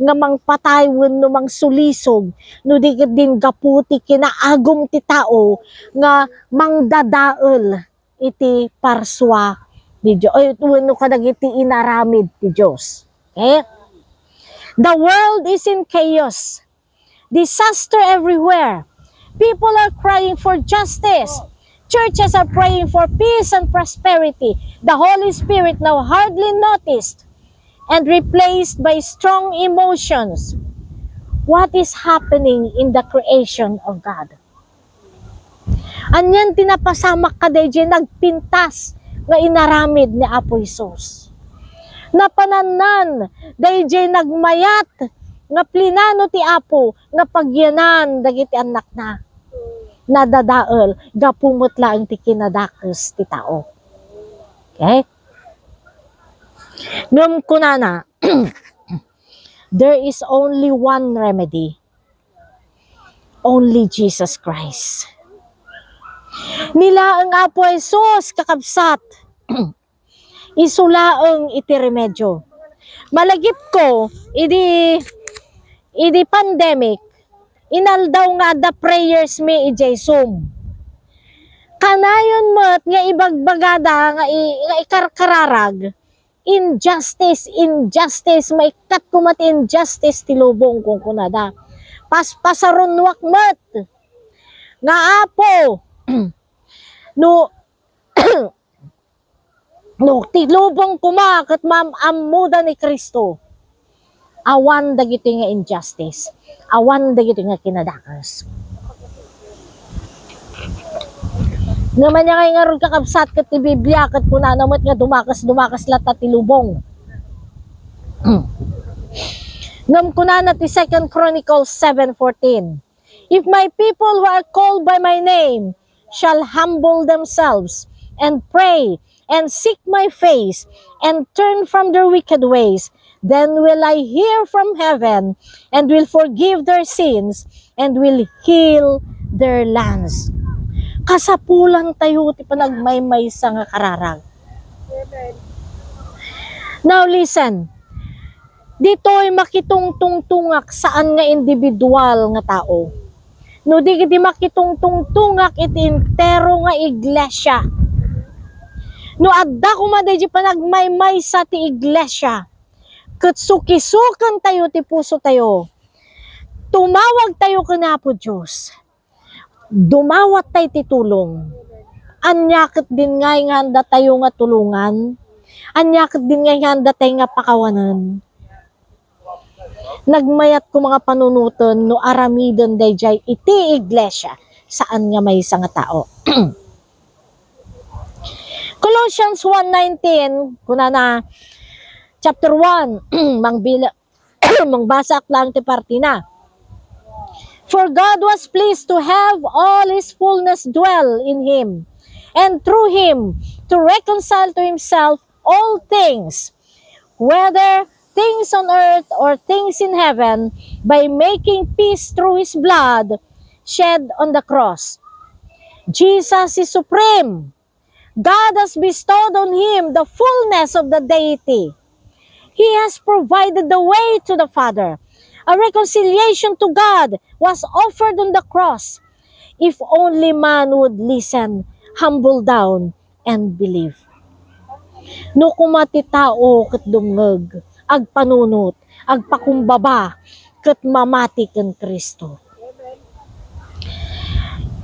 nga mangpatay wenno mangsulisog, no di ket din gapu ti kinaagum ti tao nga mangdadael iti parsua ni Dios, wenno kadagiti inaramid ti Dios. Okay? The world is in chaos. Disaster everywhere. People are crying for justice. Churches are praying for peace and prosperity. The Holy Spirit, now hardly noticed and replaced by strong emotions. What is happening in the creation of God? Anian ti napasamak kadaydiay nagpintas nga inaramid ni Apo Jesus. Napanannan daydiay nagmayat nga plinano ti Apo nga pagyanan dagiti annakna. Nadadael gapu met laeng ti kinadakes ti tao. Okay? Ngem kunana, there is only one remedy. Only Jesus Christ. Ni laeng Apo Jesus, kakabsat, isu laeng iti remedyo. Malagipko, idi, idi pandemic, inaldaw nga adda prayers mi idiay Zoom. Kanayon met nga ibagbagada nga i-, nga ikarkararag, injustice, injustice, maikkat koma ti injustice ti lubong, kunkunada. Paspasarunoak met nga, Apo, no, no ti lubong koma ket maam-ammoda ni Cristo, awan dagiti nga injustice, awan dagiti nga kinadakes. Ngem ania ngay ngarud, kakabsat, ket ti Biblia ket kunana met nga dumakes, dumakes latta ti lubong. Ngem kunana ti Second Chronicles seven fourteen, "If my people who are called by my name shall humble themselves and pray and seek my face and turn from their wicked ways, then will I hear from heaven and will forgive their sins and will heal their lands." Kasapulan tayo ti panagmaymaysa nga kararag. Now listen, ditoy makitungtungtungak saan nga individual nga tao. No di, di makitungtungtungak iti entero nga iglesia. No adda koma daydi panagmaymaysa ti iglesia, ket sukisuken tayo ti puso tayo, tumawag tayo ken Apo Dios, dumawat tay ti tulong. Ania ket din ngay nga haanda tayo nga tulongan? Ania ket din ngay nga haanda tay nga pakawanen? Nagmayat ko mga panunoten no aramiden daydiay iti iglesia, saan nga maysa nga tao. Colossians one nineteen, kunana, chapter one, mangbila-, mangbasa ak lang ti partina. "For God was pleased to have all his fullness dwell in him, and through him to reconcile to himself all things, whether things on earth or things in heaven, by making peace through his blood shed on the cross." Jesus is supreme. God has bestowed on him the fullness of the deity. He has provided the way to the Father. A reconciliation to God was offered on the cross. If only man would listen, humble down, and believe. No koma ti tao ket dumngeg, agpanunot, agpakumbaba, ket mamati ken Cristo.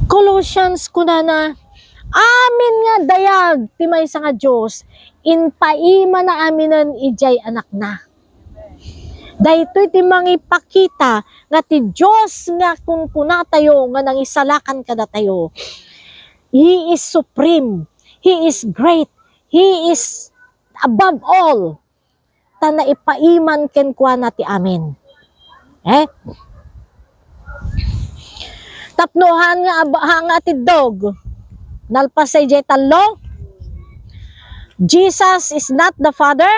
Colossians, kunana, amin nga dayag ti maysa nga Dios, impaimana aminen idiay Anakna. Daytoy ti mangipakita nga ti Dios nga kunkunatayo nga nangisalakan kadatayo, He is supreme, He is great, He is above all. Ta naipaiman kenkuana ti amin. Eh? Tapno haan nga ab-, haan nga atiddog. Nalpas sa ijay tallo. Jesus is not the Father.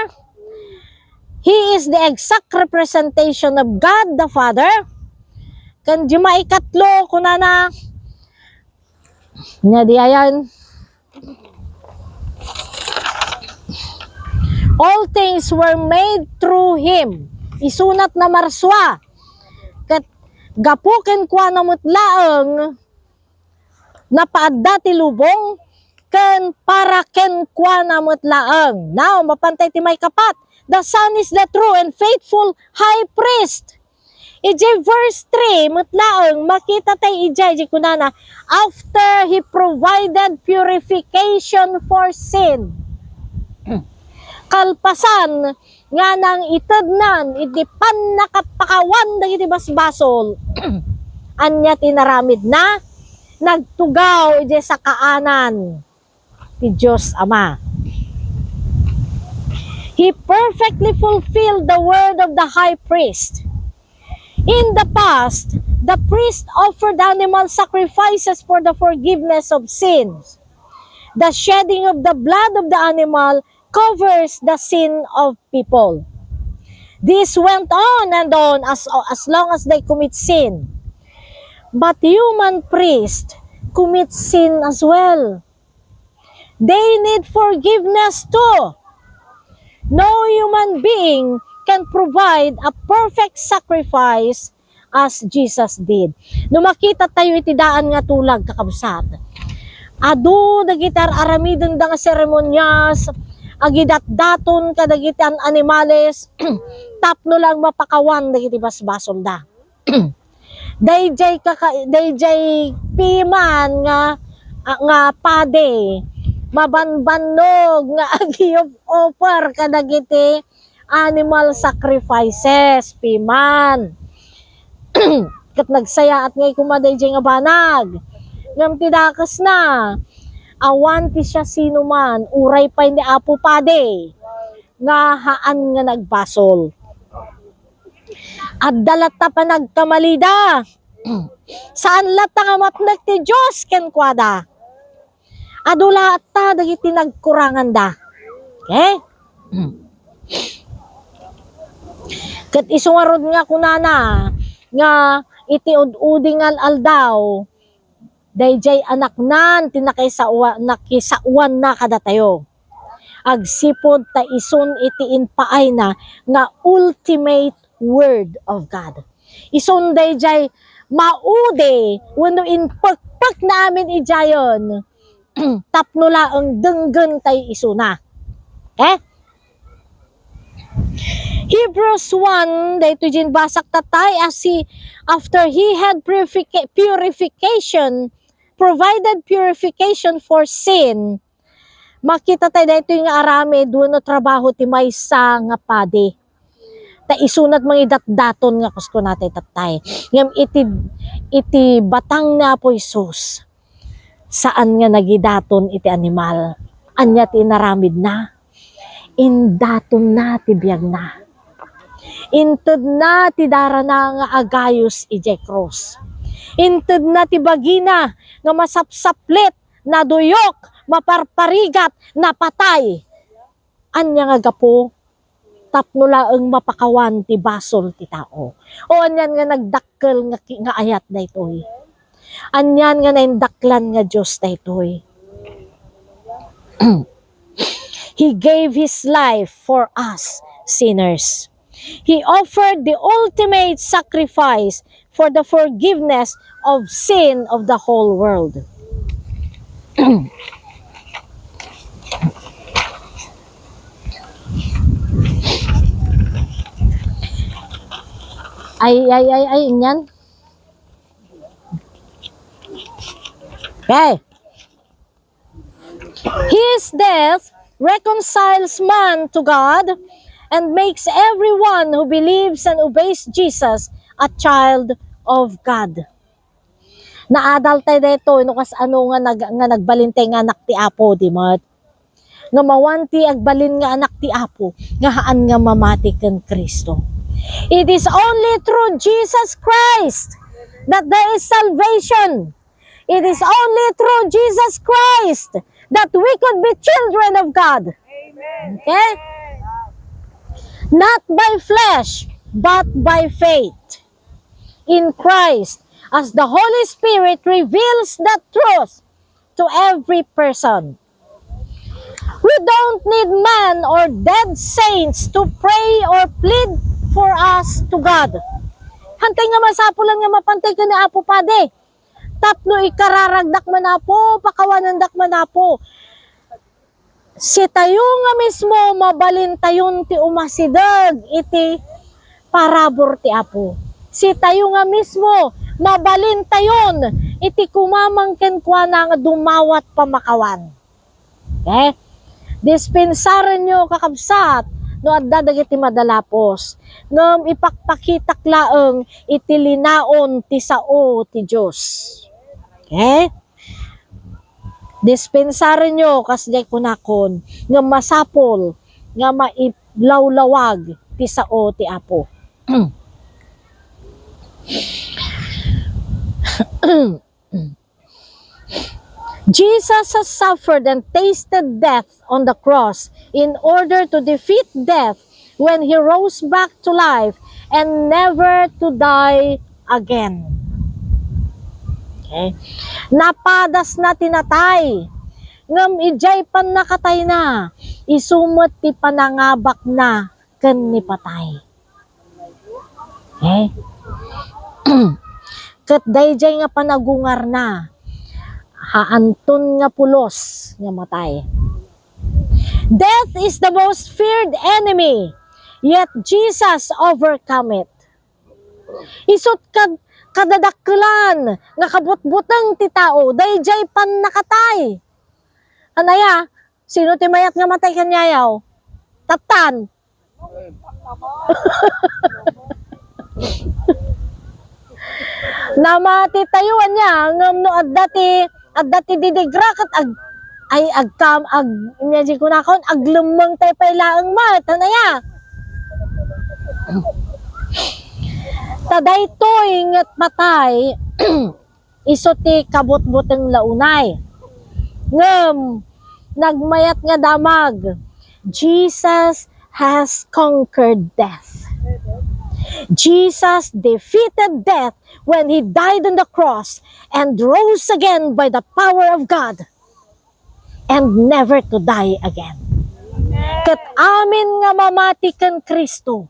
He is the exact representation of God the Father. Ken di maikatlo, kunana, nga di ayan, "All things were made through him." Isunat na marsua. Ket gapu kenkuana met laeng, napaadda ti lubong, ken para kenkuana met laeng. Now, mapantay ti maikapat. The Son is the true and faithful high priest. Ijay verse three met laeng, makita tay ijay, ijay kunana, "After he provided purification for sin." Kalpasan nga nangitednan iti pannakapakawan dagiti basbasol, ania ti inaramidna? Nagtugaw ijay sakaanan ti Dios Ama. He perfectly fulfilled the word of the high priest. In the past, the priest offered animal sacrifices for the forgiveness of sins. The shedding of the blood of the animal covers the sin of people. This went on and on as, as long as they commit sin. But human priests commit sin as well. They need forgiveness too. No human being can provide a perfect sacrifice as Jesus did. No makita tayo iti daan nga tulag, kakabsat, adu dagiti ar-aramidenda nga seremonias, agidatdaton kadagiti an-, animales, tapno lang mapakawan dagiti basbasolda. Dayjay kaka-, dayjay piman nga, a, nga padi, mabanbannog nga agi-offer kadagiti animal sacrifices, piman. Ket nagsayaat ngay koma dayjay nga banag. Ngem ti dakesna, awan ti siasinoman, uray pay ni Apo Padi, nga haan nga nagbasol. Adda latta panagkamalida. Saan latta nga mapnek ti Dios kenkuada. Adu latta dagiti nagkuranganda. Okay? Ket isu ngarud nga kunana nga iti ud-udi nga al-aldaw, dayjay anaknan ti nakaisawa-, nakisawanna kadatayo. Agsipud ta isun iti impaayna nga ultimate word of God. Isun dayjay maudi wenno impekpekna amin idiayen tapno laeng denggen tay isuna. Eh? Hebrews one, daytoy diay basak tatay, as he, after he had purifica-, purification, provided purification for sin, makita tay daytoy nga aramid wenno trabaho ti maysa nga padi. Ta isunat mangidatdaton nga kuskuna tay tatay. Ngem iti, iti batang ni Apo Jesus, saan nga nagidaton iti animal. Ania ti inaramidna? Indatonna ti biagna. Intedna ti darana nga agayus idiay krus. Intedna ti bagina nga masapsaplit, naduyok, maparparigat, napatay. Ania nga gapu? Tapno laeng mapakawan ti basol ti tao. O anian nga nagdakkel nga ki-, nga ayat daytoy? Anian nga naindaklan nga Dios daytoy? He gave his life for us sinners. He offered the ultimate sacrifice for the forgiveness of sin of the whole world. Ay, ay, ay, ay, inyan. Okay. His death reconciles man to God and makes everyone who believes and obeys Jesus a child of God. Naadal tayo daytoy no kasano nga nag-, nga nagbalin tayo nga anak ti Apo, di met? Nga mawan ti agbalin nga anak ti Apo, nga haan nga mamati ken Cristo. It is only through Jesus Christ that there is salvation. It is only through Jesus Christ that we could be children of God. Amen. Okay? Not by flesh, but by faith in Christ, as the Holy Spirit reveals that truth to every person. We don't need man or dead saints to pray or plead for us to God. Hantay nga masapulan nga mapantay ken ni Apo Padi. Tapno ikararagdak man Apo, pakawanandak man Apo. Sitayo nga mismo, mabalintayon ti umasideg iti parabur ti Apo. Sitayo nga mismo, mabalintayon iti kumamang kenkuana nga dumawat pamakawan. Okay? Dispensarenyo, kakabsat, no adda dagiti madalapos, ngem ipakpakitak laeng iti linaon ti sao ti Dios. Okay? Dispensarenyo, kasdiay kunakon, nga masapul nga mailawlawag ti sao ti Apo. Jesus has suffered and tasted death on the cross in order to defeat death when he rose back to life and never to die again. Okay? Napadasna ti natay, ngem idiay pannakatayna, isu met ti panangabakna ken ni patay. Okay? Ket daydiay nga panagungarna, haanton nga pulos nga matay. Death is the most feared enemy, yet Jesus overcome it. Isut' kad-, kadadakkelan nga kabutbuteng ti tao, daydiay pannakatay. Anaya, sino ti mayat nga matay kaniayo? Tattan. Namati tayo, ania, ngem no adda ti, adda ti didigra ket ag-, ay, agkam-, ag-, ania di kunakon, aglemmeng tayo pay laeng met, anaya. Ta daytoy nga patay, isu ti kabutbuteng la unay. Ngem, nagmayat nga damag, Jesus has conquered death. Jesus defeated death when he died on the cross and rose again by the power of God and never to die again. Ket amin nga mamati ken Cristo,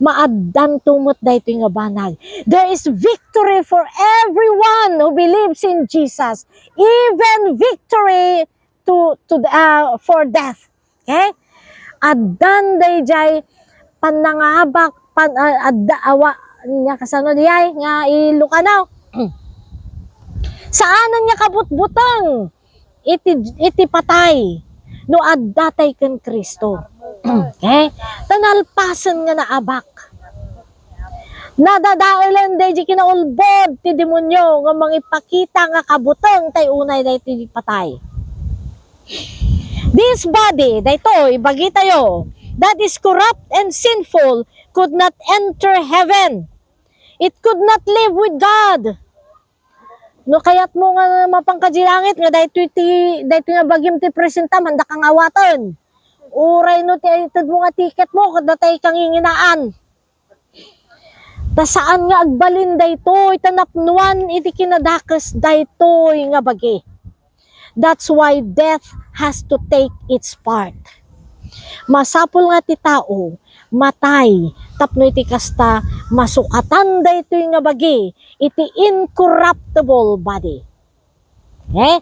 maaddanto met daytoy nga banag. There is victory for everyone who believes in Jesus, even victory to, to, ah, for death. Okay? Addan daydiay pannangabak, pan-, ah, adda, awa, ania kasano diay nga Ilocano? Saanen nga kabutbuteng iti, iti patay no adda tay ken Cristo. Okay? Ta nalpasen nga naabak. Nadadaelen daydi kinaulbod ti demonio nga mangipakita nga kabuteng tay unay daytoy patay. This body, daytoy, bagitayo, that is corrupt and sinful, could not enter heaven. It could not live with God. No kayatmo nga mapan ka di langit, nga daytoy ti, daytoy nga bagim ti presentam, haanda kang awaten. Uray no ti itedmo nga ticketmo, ket datay kanginginaan. Ta saan nga agbalin daytoy, ta napnuan iti kinadakes daytoy nga bagi. That's why death has to take its part. Masapul nga ti tao matay tapno iti kasta, masukatan daytoy nga bagi iti incorruptible body. Eh?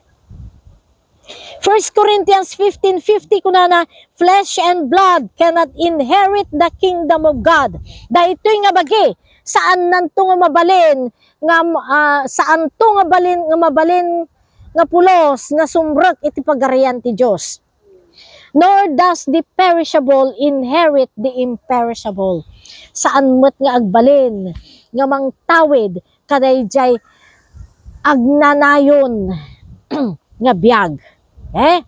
First Corinthians fifteen fifty kunana, "Flesh and blood cannot inherit the kingdom of God." Daytoy nga bagi, saannanto nga mabalin nga, ah, saanto nga balin, nga mabalin nga pulos nga sumrek iti pagarian ti Dios. nor does the perishable inherit the imperishable. Saan met nga agbalin nga mangtawid kadaydiay agnanayon nga biag. Eh?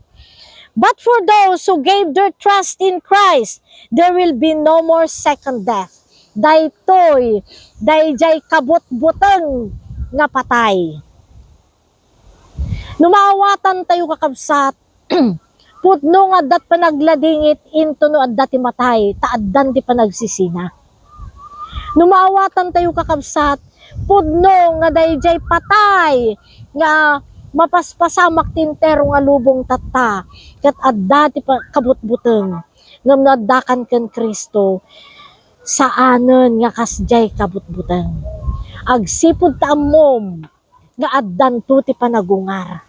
But for those who gave their trust in Christ, there will be no more second death. Daytoy, daydiay kabutbuteng nga patay. No maawatan tayo, kakabsat, pudno nga adda't panagladingit intono adda ti matay, ta addan ti panagsisina. No maawatan tayo, kakabsat, pudno nga daydiay patay nga mapaspasamak ti entero nga lubong tatta, ket adda ti pa-, kabutbuteng. Ngem no addakan ken Cristo, saanen nga kasdiay kabutbuteng. Agsipud ta ammom nga addanto ti panagungar.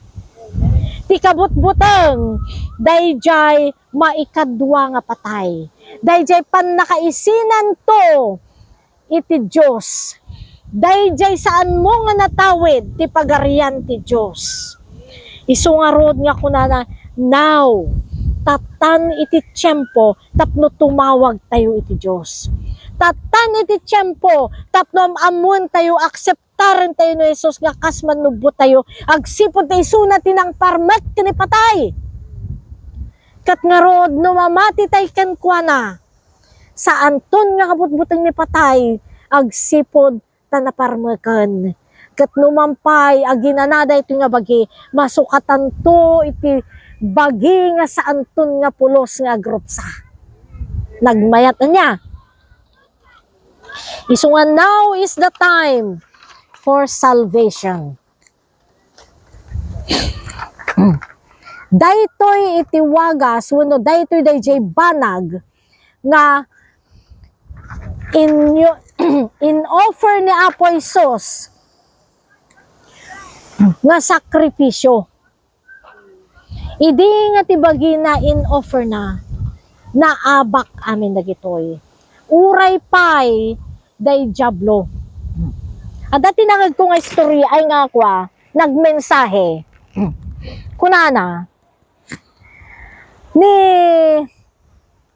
Ti kabutbuteng, daydiay maikadua nga patay. Daydiay pannakaisinanto iti Dios. Daydiay saanmo nga natawid ti Pagarian ti Dios. Isu ngarud nga kunana, "Now, tattan iti tiempo tapno tumawag tayo iti Dios. Tattan iti tiempo tapno am-ammoen tayo, akseptaren tayo ni Jesus nga kas mannubbo tayo, agsipud ta isuna ti nangparmek ken ni patay. Ket ngarud, no mamati tay kenkuana, saanton nga kabutbuteng ni patay, agsipud ta naparmeken. Ket no man pay aginana daytoy nga bagi, masukatanto iti bagi nga saanton nga pulos nga agrupsa." Nagmayat ania? Isu nga, "Now is the time for salvation." Daytoy iti wagas wenno daytoy daydiay banag nga in-, in-offer ni Apo Jesus nga sakripisio. Idi nga ti bagina in-offer na, naabak amin dagitoy. Uray pay day Diablo. Adda ti nangegko nga istorya ay nga kua, nagmensahe. Kunana, ni,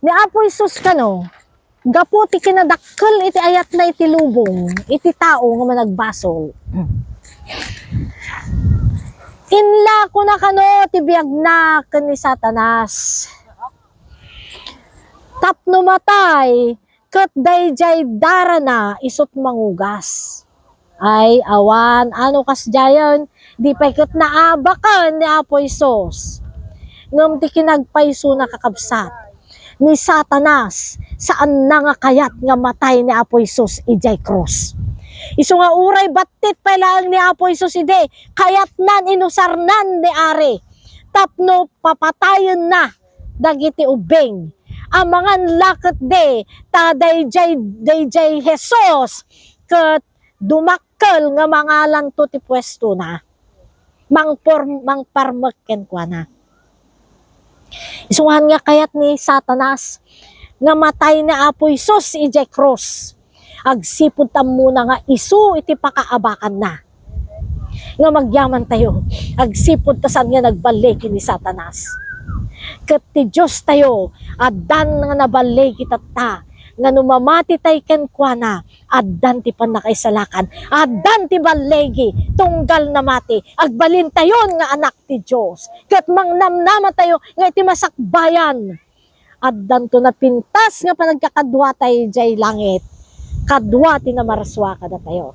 ni Apo Jesus kano, gapu ti kinadakkel iti ayatna iti lubong, iti tao nga managbasol. Inlakona kano ti biagna ken ni Satanas. Tapno matay, ket daydiay darana isut' mangugas. Ay, awan, ano kasdiayen, di pay ket naabaken ni Apo Jesus. Ngem ti kinagpaysona, kakabsat, ni Satanas, saanna nga kayat nga matay ni Apo Jesus idiay krus. Isu nga uray battit pay laeng ni Apo Jesus idi, kayatnan, inusarnan ni Ari tapno papatayenna dagiti ubbing. Amangan la ketdi ta daydiay, daydiay Jesus ket dumakkel nga mangalanto ti puestona. Mangpor-, mangparmek kenkuana. Isu nga kayat ni Satanas nga matay ni Apo Jesus idiay krus. Agsipud ta ammona nga isu iti pakaabakanna. Nga agyaman tayo, agsipud ta saan nga nagballigi ni Satanas. Ket ti Dios tayo, addan nga naballigi tatta, nga no mamati tay kenkuana, addan ti pannakaisalakan, addan ti balligi, tunggal namati, agbalintayon nga anak ti Dios. Ket mangnamnama tayo nga iti masakbayan, addanto napintas nga panagkakaduatayo idiay langit. Kadua ti namarsua kadatayo.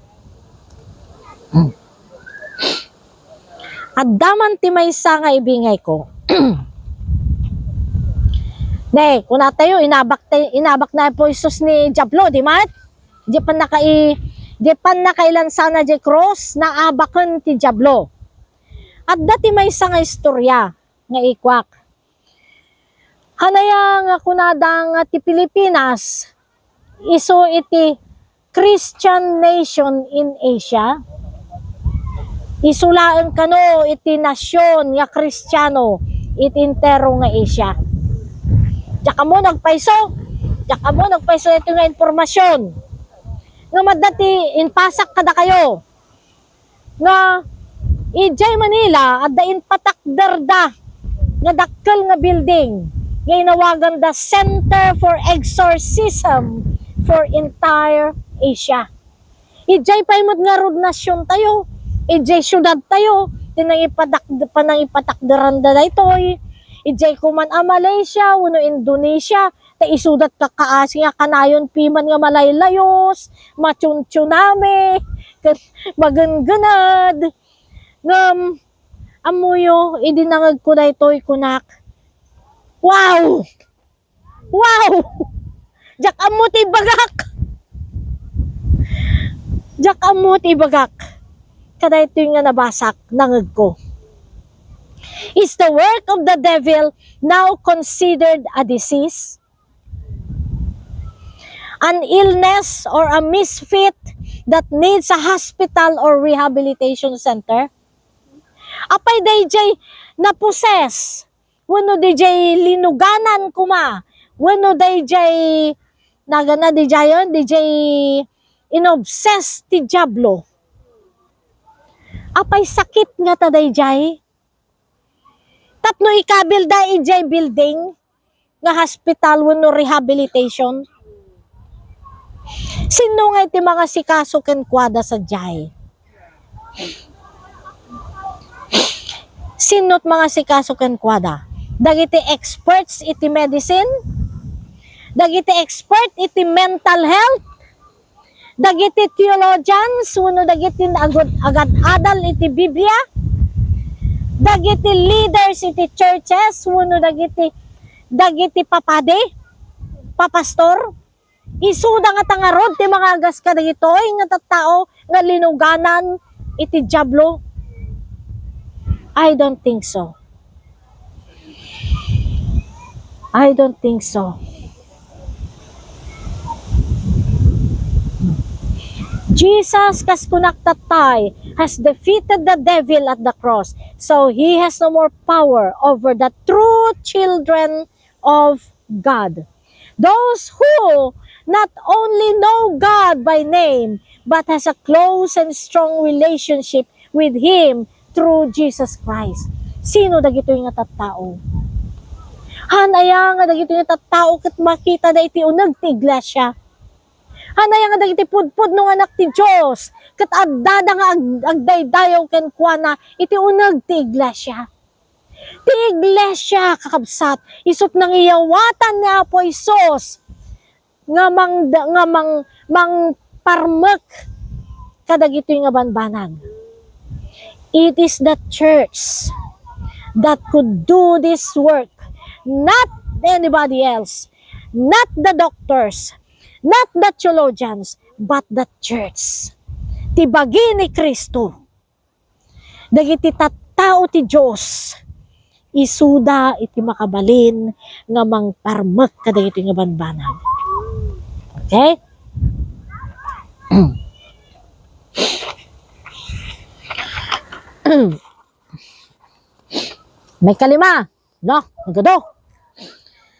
Adda man ti maysa nga ibingayko. Ne, kunatayo, inabak tay-, inabak ni Apo Jesus ni Diablo, di met? Di pannaka-, di pannakailansana diay krus, naabaken ti Diablo. Adda ti maysa nga istorya nga ikuak. Hanaya nga kunada nga ti Pilipinas isu iti Christian nation in Asia. Isu laeng kano iti nasion nga Kristiano iti entero nga Asia. Diak ammo nagpayso, diak ammo nagpayso ito nga impormasyon. Nga madda ti impasak kadakayo. Nga idiay Manila, adda impatakderda nga dakkel nga building. nga inawaganda Center for Exorcism for entire Asia. Idiay pay met ngarud nasiontayo, idiay siudadtayo, ti nangipatak-, panangipatakderanda daytoy. Idiay koman a Malaysia wenno Indonesia, ta isuda ti kakaasi nga kanayon piman nga malaylayus, matsuntsunami, ket magenggened. Ngem, ammoyo, idi nangegko daytoy, kunak, "Wow! Wow! Diak ammo ti ibagak! Diak ammo ti ibagak." Kadaytoy nga nabasak, nangegko. Is the work of the devil now considered a disease? An illness or a misfit that needs a hospital or rehabilitation center? Apay dayjay naposes, wenno dayjay linuganan koma, wenno dayjay nagana dayjayen, dayjay inobses ti Diablo? Apay sakit ngata dayjay? Tapno ikabilda idiay building nga hospital wenno rehabilitation? Sinno ngay ti mangasikaso kenkuada sadiay? Sinno ti mangasikaso kenkuada? Dagiti experts iti medicine? Dagiti expert iti mental health? Dagiti theologians wenno dagiti agud-, agad-adal iti Biblia? Dagiti leaders iti churches wenno dagiti, dagiti papadi, papastor? Isuda ngata ngarud ti mangagas kadagitoy nga tattao nga linuganan iti Diablo? I don't think so. I don't think so. Jesus, kas kunak tattay, has defeated the devil at the cross. So he has no more power over the true children of God. Those who not only know God by name, but has a close and strong relationship with Him through Jesus Christ. Sino dagitoy nga tattao? Han aya nga dagitoy nga tattao ket makitada iti uneg ti iglesia? Han aya nga dagiti pudpudno nga anak ti Dios ket addada nga ag-, agdaydayaw kenkuana iti uneg ti iglesia? Ti iglesia, kakabsat, isut' nangiyawatan ni Apo Jesus nga mang-, nga mang-, mangparmek kadagitoy nga banbanag. It is the church that could do this work, not anybody else, not the doctors, not the theologians, but the church. Ti bagi ni Cristo. Dagiti tattao ti Dios, isuda iti makabalin nga mangparmek kadagitoy nga banbanag. Okay? May kalima. No? Nagado.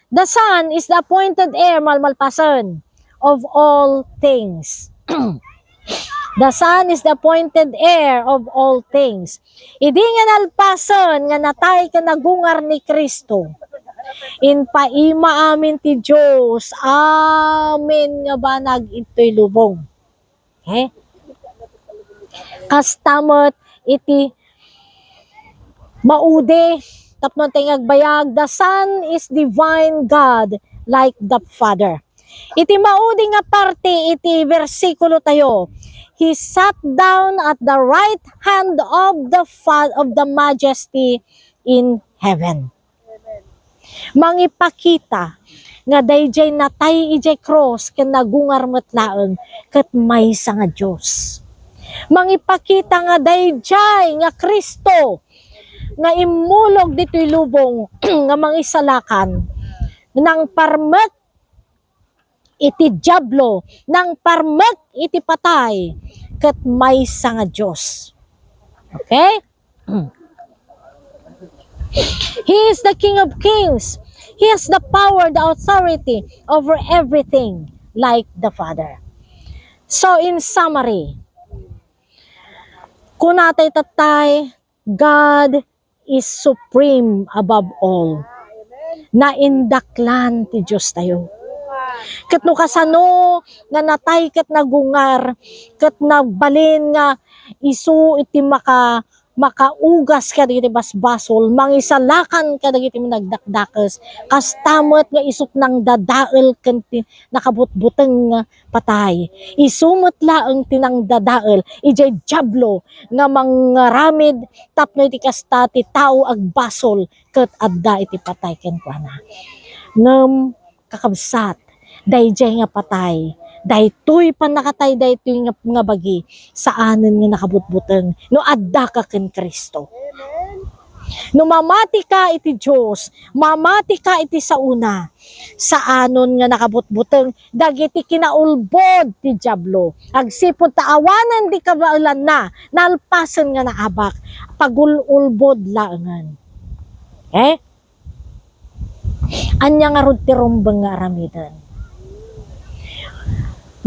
The Son is the appointed heir, malmalpasen, of all things. The Son is the appointed heir of all things. Idi nga nalpasen nga natay ken nagungar ni Cristo, impaima amin ti Dios amin nga banag intoy lubong. Okay? Kasta met iti maudi, tapno ti nga agbayag, the Son is divine God like the Father. Iti maudi nga parte iti bersikulo tayo, "He sat down at the right hand of the Fa-, of the Majesty in heaven." Mangipakita nga daydiay natay idiay krus ken nagungar met laeng ket maysa nga Dios. Mangipakita nga daydiay nga Cristo nga immulog ditoy lubong nga mangisalakan, nangparmek iti Diablo, nangparmek iti patay, ket maysa nga Dios. Okay? He is the King of Kings. He has the power, the authority over everything, like the Father. So, in summary, kunatay tattay, God is supreme above all. Naindaklan ti Diostayo. Ket no kasano nga natay ket nagungar, ket nabalin nga isu iti maka-, makaugas kadagiti basbasol, mangisalakan kadagiti nagdakdakes, kasta met nga isut nangdadael ken ti nakabutbuteng nga patay. Isu met laeng ti nangdadael, idiay Diablo nga mangaramid tapno iti kasta ti tao agbasol ket adda iti patay kenkuana. Ngem, kakabsat, daydiay nga patay, daytoy pannakatay daytoy nga, nga bagi, saanen nga nakabutbuteng no addaka ken Cristo. No mamatika iti Dios, mamatika iti saona, saanon nga nakabutbuteng dagiti kinaulbod ti Diablo. Agsipud ta awanen di kabaelanna, nalpasen nga naabak, pagul-ulbod laengen. Okay? Ania ngarud ti rumbeng nga aramiden?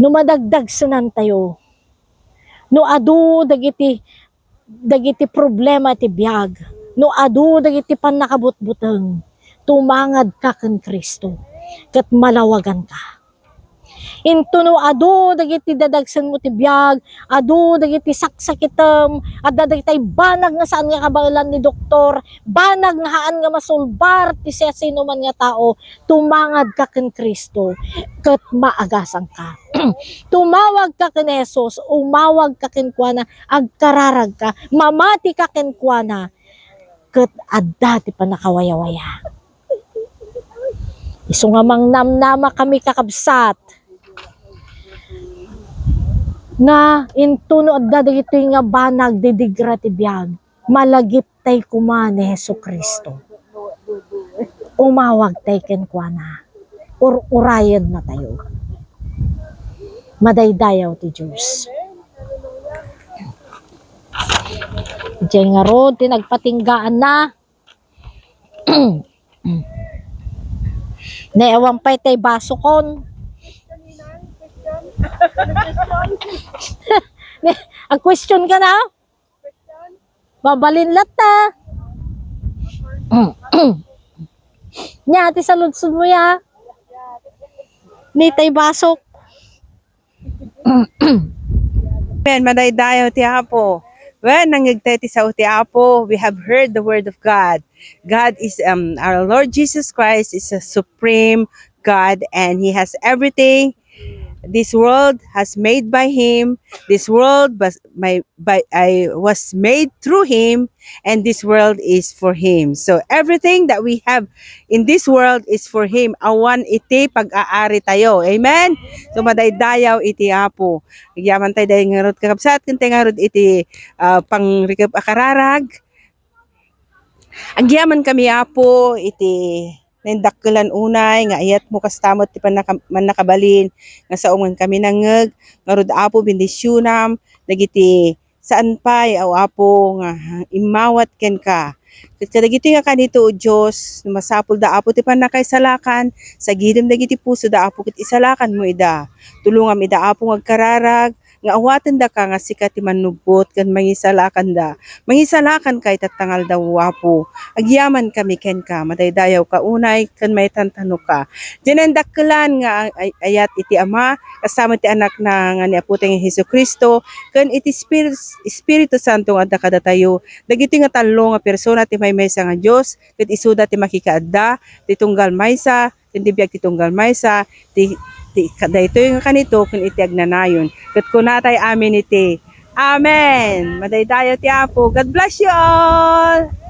No madagdagsenantayo, no adu dagiti, dagiti problema ti biag, no adu dagiti pannakabutbuteng, tumangadka ken Cristo, ket malawaganka. Inton no adu dagiti dadagsenmo ti biag, adu dagiti saksakitem, adda dagiti banag nga saan nga kabaelan ni doktor, banag nga haan nga masulbar ti siasinoman nga tao, tumangadka ken Cristo ket maagasanka. Tumawagka ken Jesus, umawagka kenkuana, agkararagka, mamatika kenkuana, ket adda ti pannakawayawaya. Isu nga mangnamnama kami, kakabsat, nga inton no adda dagitoy nga banag didigra ti biag, malagiptay koma ni Jesu-Cristo. Umawagtay kenkuana. Ur-urayennatayo. Madaydayaw ti Dios. Diay ngarud ti nagpatinggaanna. Ne, awan pay tay basokon. Ne, ag-question ka na? Babalin latta. Nia, ti saludsod mo ya. Ni tay basok. Amen. Madaydayaw ti Apo. Well, nangngegtayo ti sao ti Apo. We have heard the word of God. God is, um, our Lord Jesus Christ is a supreme God, and He has everything this world has made by Him. This world was my, by, I was made through Him, and this world is for Him. So everything that we have in this world is for Him. Awan iti pag-aari tayo. Amen? So madaydayaw iti Apo. Agyaman tayo dahil ngarud, kakabsat, ken tayo ngarud iti, ah, pangrikep a kararag. Agyaman kami, Apo, iti nindakkelan unay nga ayatmo, kasta met ti pannaka-, mannakabalin nga sao nga kami nangngeg. Ngarud, Apo, bendisionam dagiti saan pay, O Apo, nga immawat kenka. Ket kadagitoy nga kanito, O Dios, no masapulda, Apo, ti pannakaisalakan, sagidem dagiti pusoda, Apo, ket isalakanmo ida. Tulongam ida, Apo, nga agkararag, nga awatendaka nga sika ti mannubot ken mangisalakanda. Mangisalakanka ita nga aldaw, Apo. Agyaman kami kenka, madaydayawka unay ken maitantanoka. Diay nindakkelan nga ay-, ayat iti Ama, kasta met ti Anakna nga ni Apotayo nga Jesu-Cristo, ken iti Espir-, Espiritu Santo nga adda kadatayo. Dagitoy nga tallo nga persona ti maymaysa nga Dios, ket isuda ti makikaadda, ti tunggal maysa, ken ti biag ti tunggal maysa, ti, ti, daytoy nga kanito ken iti agnanayon. Ket kunatay amin iti, Amen! Madaydayaw ti Apo. God bless you all!